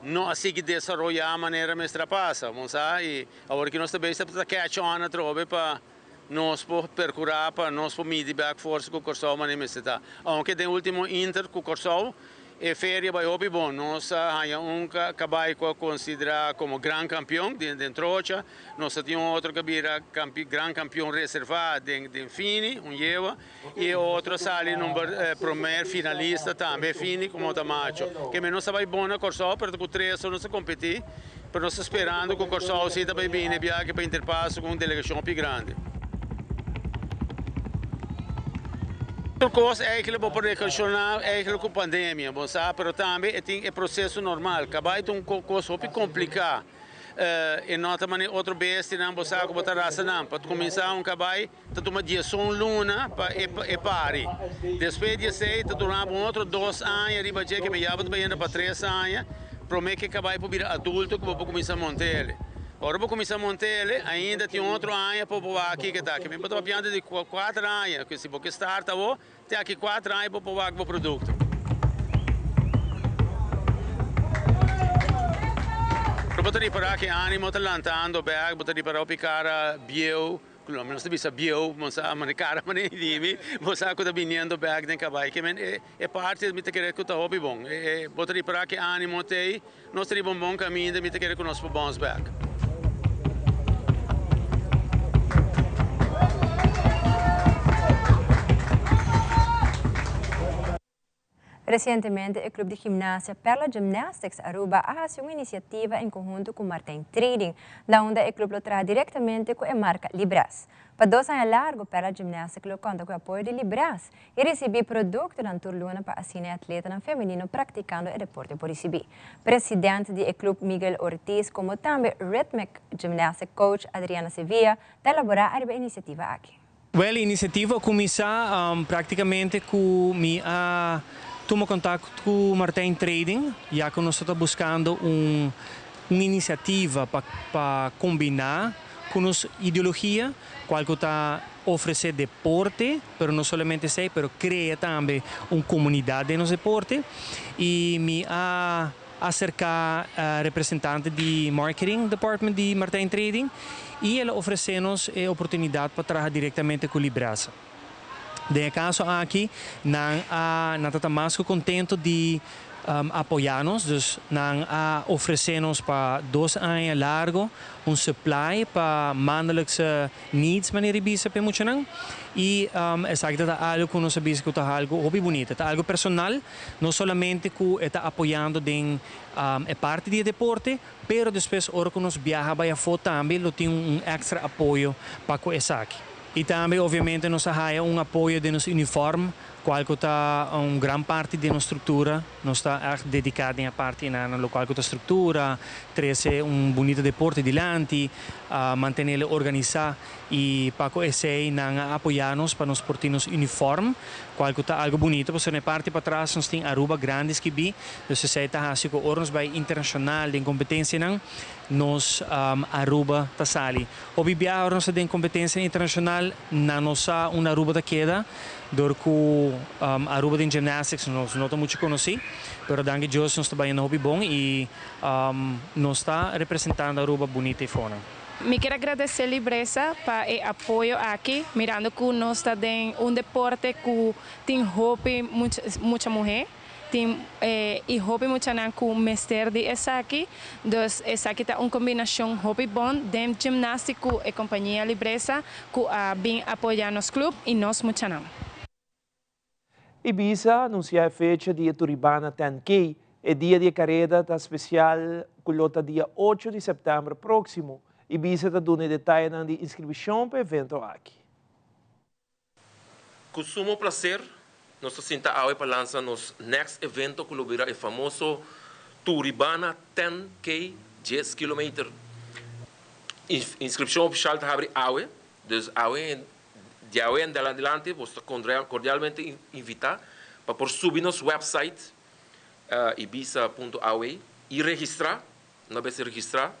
S10: no a sigui desaroya manera mester a pasa. Bo sa y awor aki nos ta bezig ta catch on atrobe pa Nos por percura pa nos por midi bek forsa cu Corsou manera mester ta. Aunke den ultimo inter cu Corsou e feria bay hopi bon. Nos a haya un cabay cu a considera como gran campeon den trocha. Nos a tin un otro cu a bira gran campeon reserva den fini, un yewa. Y e otro a sali number promer finalista tambe fini como ta macho. Keme nos a bay bon na Corsou pero ta cu tres nos a competi. Pero nos ta sperando cu Corsou si ta bay bini e biaha aki pa Interpaso cu un delegacion hopi grandi. Tur cos eigenlijk bo por relaciona eigenlijk cu pandemia, bo sa, pero tambe e tin e proceso normal. Cabay ta un cos hopi complica. E no ta manera otro bestianan bo sa cu bo ta rasa nan. Pa cuminsa un cabay ta tuma diesun luna pa e pari. Despues di esei ta dura bo un otro dos aña riba dje ke ya bo ta bayendo pa tres aña prome ke kabai por bira adulto ku bo por kuminsá monta ele. Ora bo kuminsá monta ele ainda tin un otro aña pa bo wak kiko ta. Ke mi bo ta papiando di kuater aña ku si bo ke start awo te aki kuater aña bo por wak bo produkto. Bo ta ripará ke animo ta lantando bèk, bo ta ripará hopi kara bieu. Lo nos ta bisa bieu, bo sa mane cara mane dimi, bo sa cu ta biniendo bek den cabay. Ke men e e parti mi ta kere cu ta hopi bon. E e bo ta ripara ke animo t'ey, nos ta riba un bon caminda, mi ta kere cu nos por bounce back.
S3: Recientemente e club di gimnasia Perla Gymnastics Aruba a haci un iniciativa en conhunto cu Martijn Trading, na unda e club lo traha directamente cu e marca Libras. Pa dos aña largo Perla Gymnastics lo conta cu e apoyo di Libras y ricibi productonan tur luna pa asina e atletanan femenino practicando e deporte por ricibi. President di e club Miguel Ortiz como tambe Rhythmic Gymnastics Coach Adriana Sevilla ta elabora ariba e iniciativa aki.
S12: Wel, e inisiativa a kuminsá práktikamente ku mi a tuma kontakto ku Martijn Trading, ya ku nos ta buskando un un inisiativa pa pa kombiná ku nos ideologia, kual ku ta ofresé deporte, pero no solamente esei, pero krea tambe un komunidat den nos deporte. I mi a aserká representante di marketing department di Martijn Trading i el a ofresé nos e oportunidat pa traha direktamente ku Librasa. Den e kaso aki nan a nan ta ta mas ku kontento di apoyá nos, dus nan a ofresé nos pa dos aña largo un supply pa maandelijkse needs manera di bisa pa e muchanan i esaki ta ta algu ku nos a bisa ku ta algu hopi bunita, ta algu personal, no solamente ku e ta apoyando den e parti di e deporte, pero despues ora ku nos biaha bai afó tambe lo tin un extra apoyo pa ku esaki. I tambe obviamente nos a haya un apoyo den nos uniform. Locual cu ta un gran parti di nos structura, nos ta echt dedica den e parti einan, locual cu ta structura, trece un bunita deporte dilanti, mantenele organisa y pa cu esey nan a apoya nos pa nos por tin nos uniform, cual cu ta algo bunito pasobra na e parti patras nos tin Aruba grandi skibi, dus esey ta haci cu ora nos bay internacional den competencianan nos Aruba ta sali. Hopi biaha ora nos ta den competencianan internacional nan no sa unda Aruba ta keda dor cu Aruba den gymnastics nos no ta mucho conoci, pero danki Dios nos ta bayendo hopi bon y nos ta representando Aruba bunita y fonan.
S16: Mi kier a gradesé Libresa pa e apoyo aki, mirando ku nos ta den un deporte ku tin hopi mucha muhé, tin i hopi muchanan ku mester di esaki. Dus esaki ta un kombinashon hopi bon den gimnastik ku e kompania Libresa ku a bin apoyá nos klup i nos muchanan.
S2: Ibiza a anunsiá e fecha di e Turibana 10K. E dia di e kareda ta spesial ku lo ta dia ocho di sèptèmber próksimo. Ibiza ta duna e detayenan di inskribishon pa e evento aki.
S13: Ku sumo plaser nos ta sinta awe pa lansa nos next evento ku lo bira e famoso Turibana 10K, dies kilometer. Inskripshon ofishal ta habri awe, dus awe Di awe en adelante bo ta cordialmente invita pa por subi nos website ibisa punto aw y registra. Una bes registra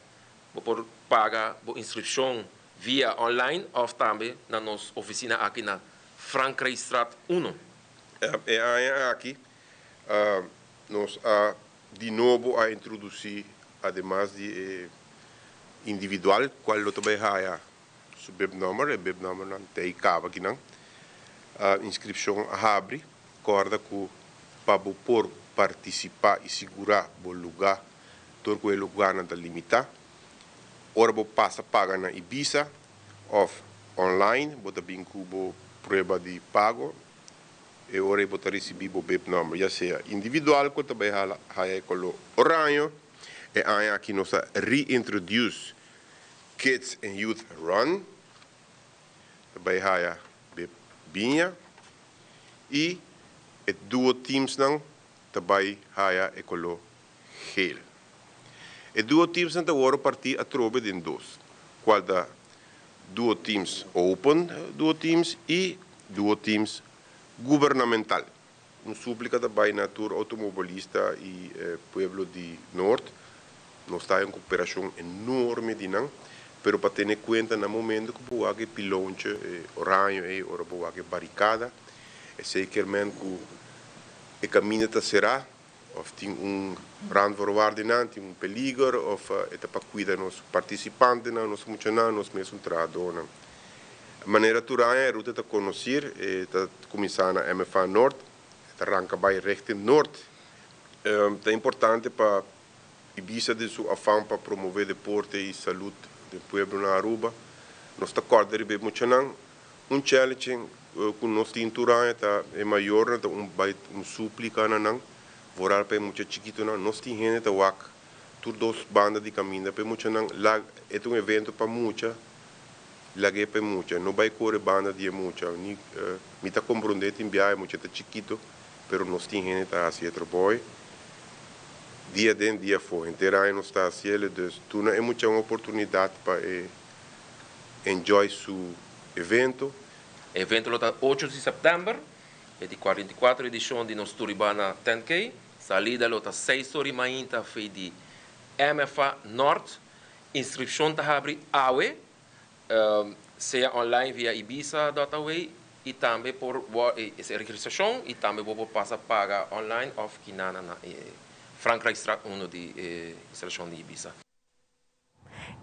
S13: bo por paga bo inscripcion via online of tambe na nos oficina aki na Frankrijkstraat uno.
S20: E aña aki nos a di nobo a introduci ademas di e individual cual lo ta bay haya Su bibnummer, e bibnummernan ta ei kaba akinan. Inskripshon a habri. Kòrda ku pa bo por partisipá i sigurá bo lugá dor ku e lugánan ta limitá. Ora bo pasa paga na Ibisa òf online bo ta bin ku bo prueba di pago. E ora ei bo ta risibí bo bibnummer, ya sea individual ku ta bai hala haya e koló oraño. E aña aki nos a reintroduce Kids and Youth Run ta bai haya bib biña y e duo teamsnan ta bai haya e color geel. E duo teamsnan ta worde parti atrobe den dos, cual ta duo teams open duo teams y duo teams gubernamental. Un súplika ta bai na tur outomobilista i pueblo di Noord. Nos ta haña un koperashon enorme di nan, pero pa tene kuenta na momento ku bo wak e pilontje, e oraño ei, ora bo wak e barikada, esei kier men ku e kaminda ta será òf tin un randvoorwaardenan, tin un peliger òf e ta pa kuida nos partisipantenan, nos muchanan, nos mesun trahadónan. Manera tur aña e ruta ta konosir, e ta kuminsá na MFA Noord, e ta ranka bai richting Noord. Ta importante pa Ibisa den su afan pa promove deporte i salud den pueblo na Aruba. Nos ta kòrda riba e muchanan. Un challenge ku nos tin tur aña ta e mayornan ta un bai un suplika na nan, vooral pa e mucha chikitonan. Nos tin hende ta wak tur dos banda di kaminda pa e muchanan. Lag e ta un evento pa mucha. Lag'é pa e mucha. No bai kore banda di e mucha. Ni mi ta komprondé tin biaha e mucha ta chikito, pero nos tin hende ta hasi e trabou dia den dia afó. Henter aña nos ta hasi el, dus duna e mucha un oportunidat pa e enjoy su evento.
S13: E evento lo ta ocho di sèptèmber, e di 44 edishon di nos Turibana 10K. Salida lo ta seis ora i mainta afei di MFA Nort. Inskripshon ta habri awe, sea online via ibisa dot aw i tambe por e registrashon i tambe bo por pasa paga online òf kinana na e Frankrijkstraat uno di e instalashon di Ibisa.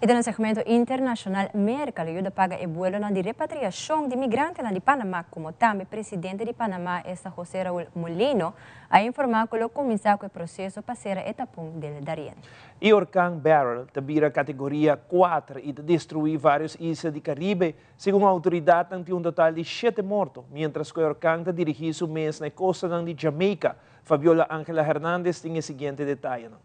S3: I den e segmento internashonal, Merka lo yuda paga e buelonan di repatriashon di migrantenan di Panama, komo tambe presidente di Panama, esta José Raúl Mulino, a informá ku lo kuminsá ku e proseso pa sera e tapon del Darien.
S2: E orkan Beryl ta bira kategoria kuater i ta destruí vários isla di Karibe. Segun outoridatnan tin un total di shete morto, miéntras ku e orkan ta dirigí su mes na e kostanan di Jamaica. Fabiola Angela Hernandez tin e siguiente detayenan.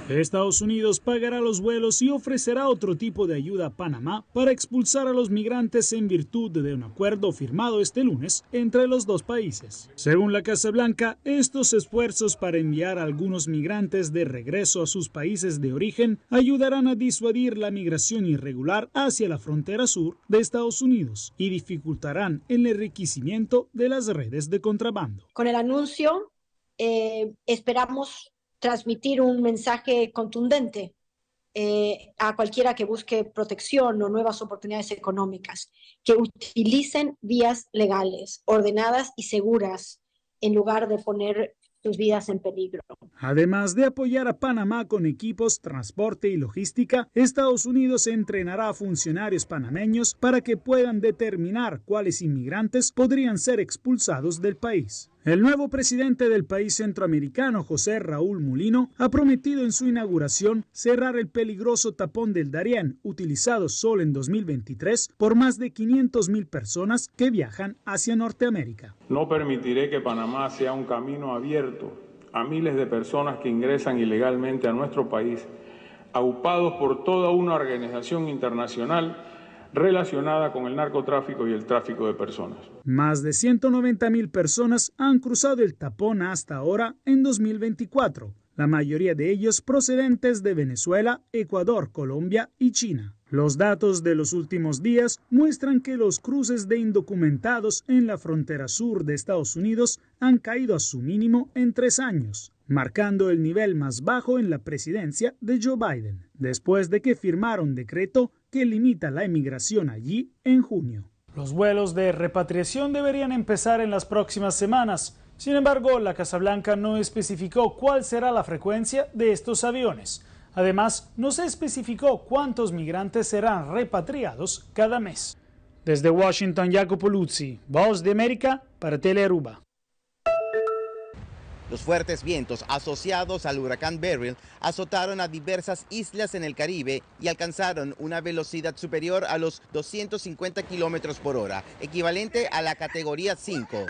S14: Estados Unidos pagará los vuelos y ofrecerá otro tipo de ayuda a Panamá para expulsar a los migrantes en virtud de un acuerdo firmado este lunes entre los dos países. Según la Casa Blanca, estos esfuerzos para enviar a algunos migrantes de regreso a sus países de origen ayudarán a disuadir la migración irregular hacia la frontera sur de Estados Unidos y dificultarán el enriquecimiento de las redes de contrabando.
S15: Con el anuncio, eh, esperamos transmitir un mensaje contundente eh, a cualquiera que busque protección o nuevas oportunidades económicas, que utilicen vías legales, ordenadas y seguras en lugar de poner sus vidas en peligro.
S14: Además de apoyar a Panamá con equipos, transporte y logística, Estados Unidos entrenará a funcionarios panameños para que puedan determinar cuáles inmigrantes podrían ser expulsados del país. El nuevo presidente del país centroamericano, José Raúl Mulino, ha prometido en su inauguración cerrar el peligroso tapón del Darién, utilizado solo en 2023 por más de 500.000 personas que viajan hacia Norteamérica.
S17: No permitiré que Panamá sea un camino abierto a miles de personas que ingresan ilegalmente a nuestro país, aupados por toda una organización internacional relacionada con el narcotráfico y el tráfico de personas.
S14: Más de 190.000 personas han cruzado el tapón hasta ahora en 2024, la mayoría de ellos procedentes de Venezuela, Ecuador, Colombia y China. Los datos de los últimos días muestran que los cruces de indocumentados en la frontera sur de Estados Unidos han caído a su mínimo en tres años, marcando el nivel más bajo en la presidencia de Joe Biden, después de que firmara un decreto que limita la emigración allí en junio. Los vuelos de repatriación deberían empezar en las próximas semanas. Sin embargo, la Casa Blanca no especificó cuál será la frecuencia de estos aviones. Además, no se especificó cuántos migrantes serán repatriados cada mes. Desde Washington, Jacopo Luzzi, Voz de América para Telearuba.
S18: Los fuertes vientos asociados al huracán Beryl azotaron a diversas islas en el Caribe y alcanzaron una velocidad superior a los 250 kilómetros por hora, equivalente a la categoría 5.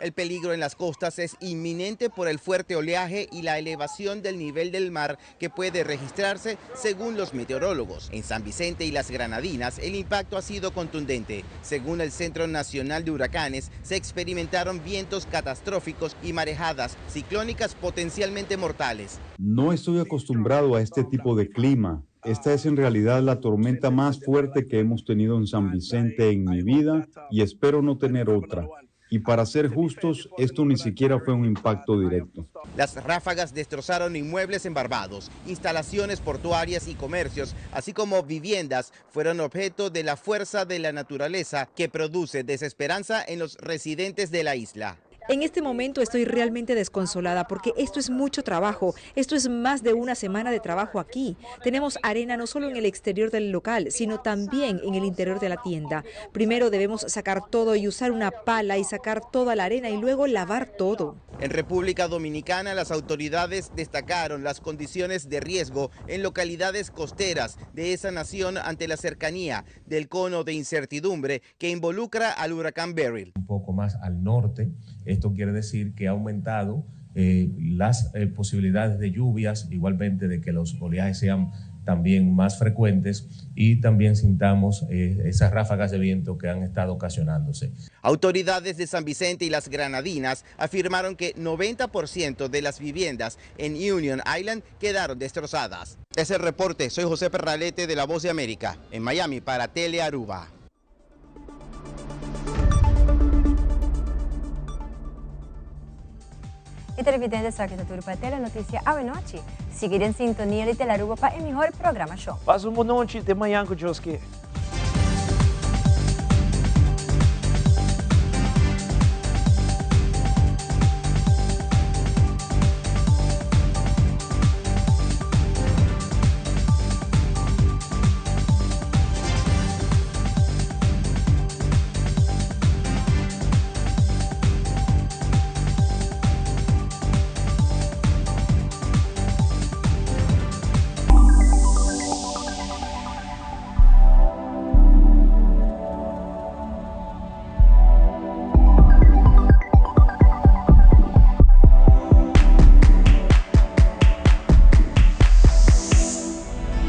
S18: El peligro en las costas es inminente por el fuerte oleaje y la elevación del nivel del mar que puede registrarse según los meteorólogos. En San Vicente y las Granadinas el impacto ha sido contundente. Según el Centro Nacional de Huracanes, se experimentaron vientos catastróficos y marejadas ciclónicas potencialmente mortales.
S25: No estoy acostumbrado a este tipo de clima. Esta es en realidad la tormenta más fuerte que hemos tenido en San Vicente en mi vida y espero no tener otra. Y para ser justos, esto ni siquiera fue un impacto directo.
S18: Las ráfagas destrozaron inmuebles en Barbados, instalaciones portuarias y comercios, así como viviendas, fueron objeto de la fuerza de la naturaleza que produce desesperanza en los residentes de la isla.
S26: En este momento estoy realmente desconsolada porque esto es mucho trabajo. Esto es más de una semana de trabajo aquí. Tenemos arena no solo en el exterior del local, sino también en el interior de la tienda. Primero debemos sacar todo y usar una pala y sacar toda la arena y luego lavar todo.
S18: En República Dominicana, las autoridades destacaron las condiciones de riesgo en localidades costeras de esa nación ante la cercanía del cono de incertidumbre que involucra al huracán Beryl.
S27: Un poco más al norte. Esto quiere decir que ha aumentado eh, las eh, posibilidades de lluvias, igualmente de que los oleajes sean también más frecuentes y también sintamos eh, esas ráfagas de viento que han estado ocasionándose.
S18: Autoridades de San Vicente y las Granadinas afirmaron que 90% de las viviendas en Union Island quedaron destrozadas. Es el reporte. Soy José Perralete de La Voz de América, en Miami para Telearuba.
S3: E televidente esaki ta tur pa Telenoticia awe nochi. Sigui den sintonia di Telaruba pa e mihor programacion.
S2: Pasa un bon nochi, te mañan cu Dios kier.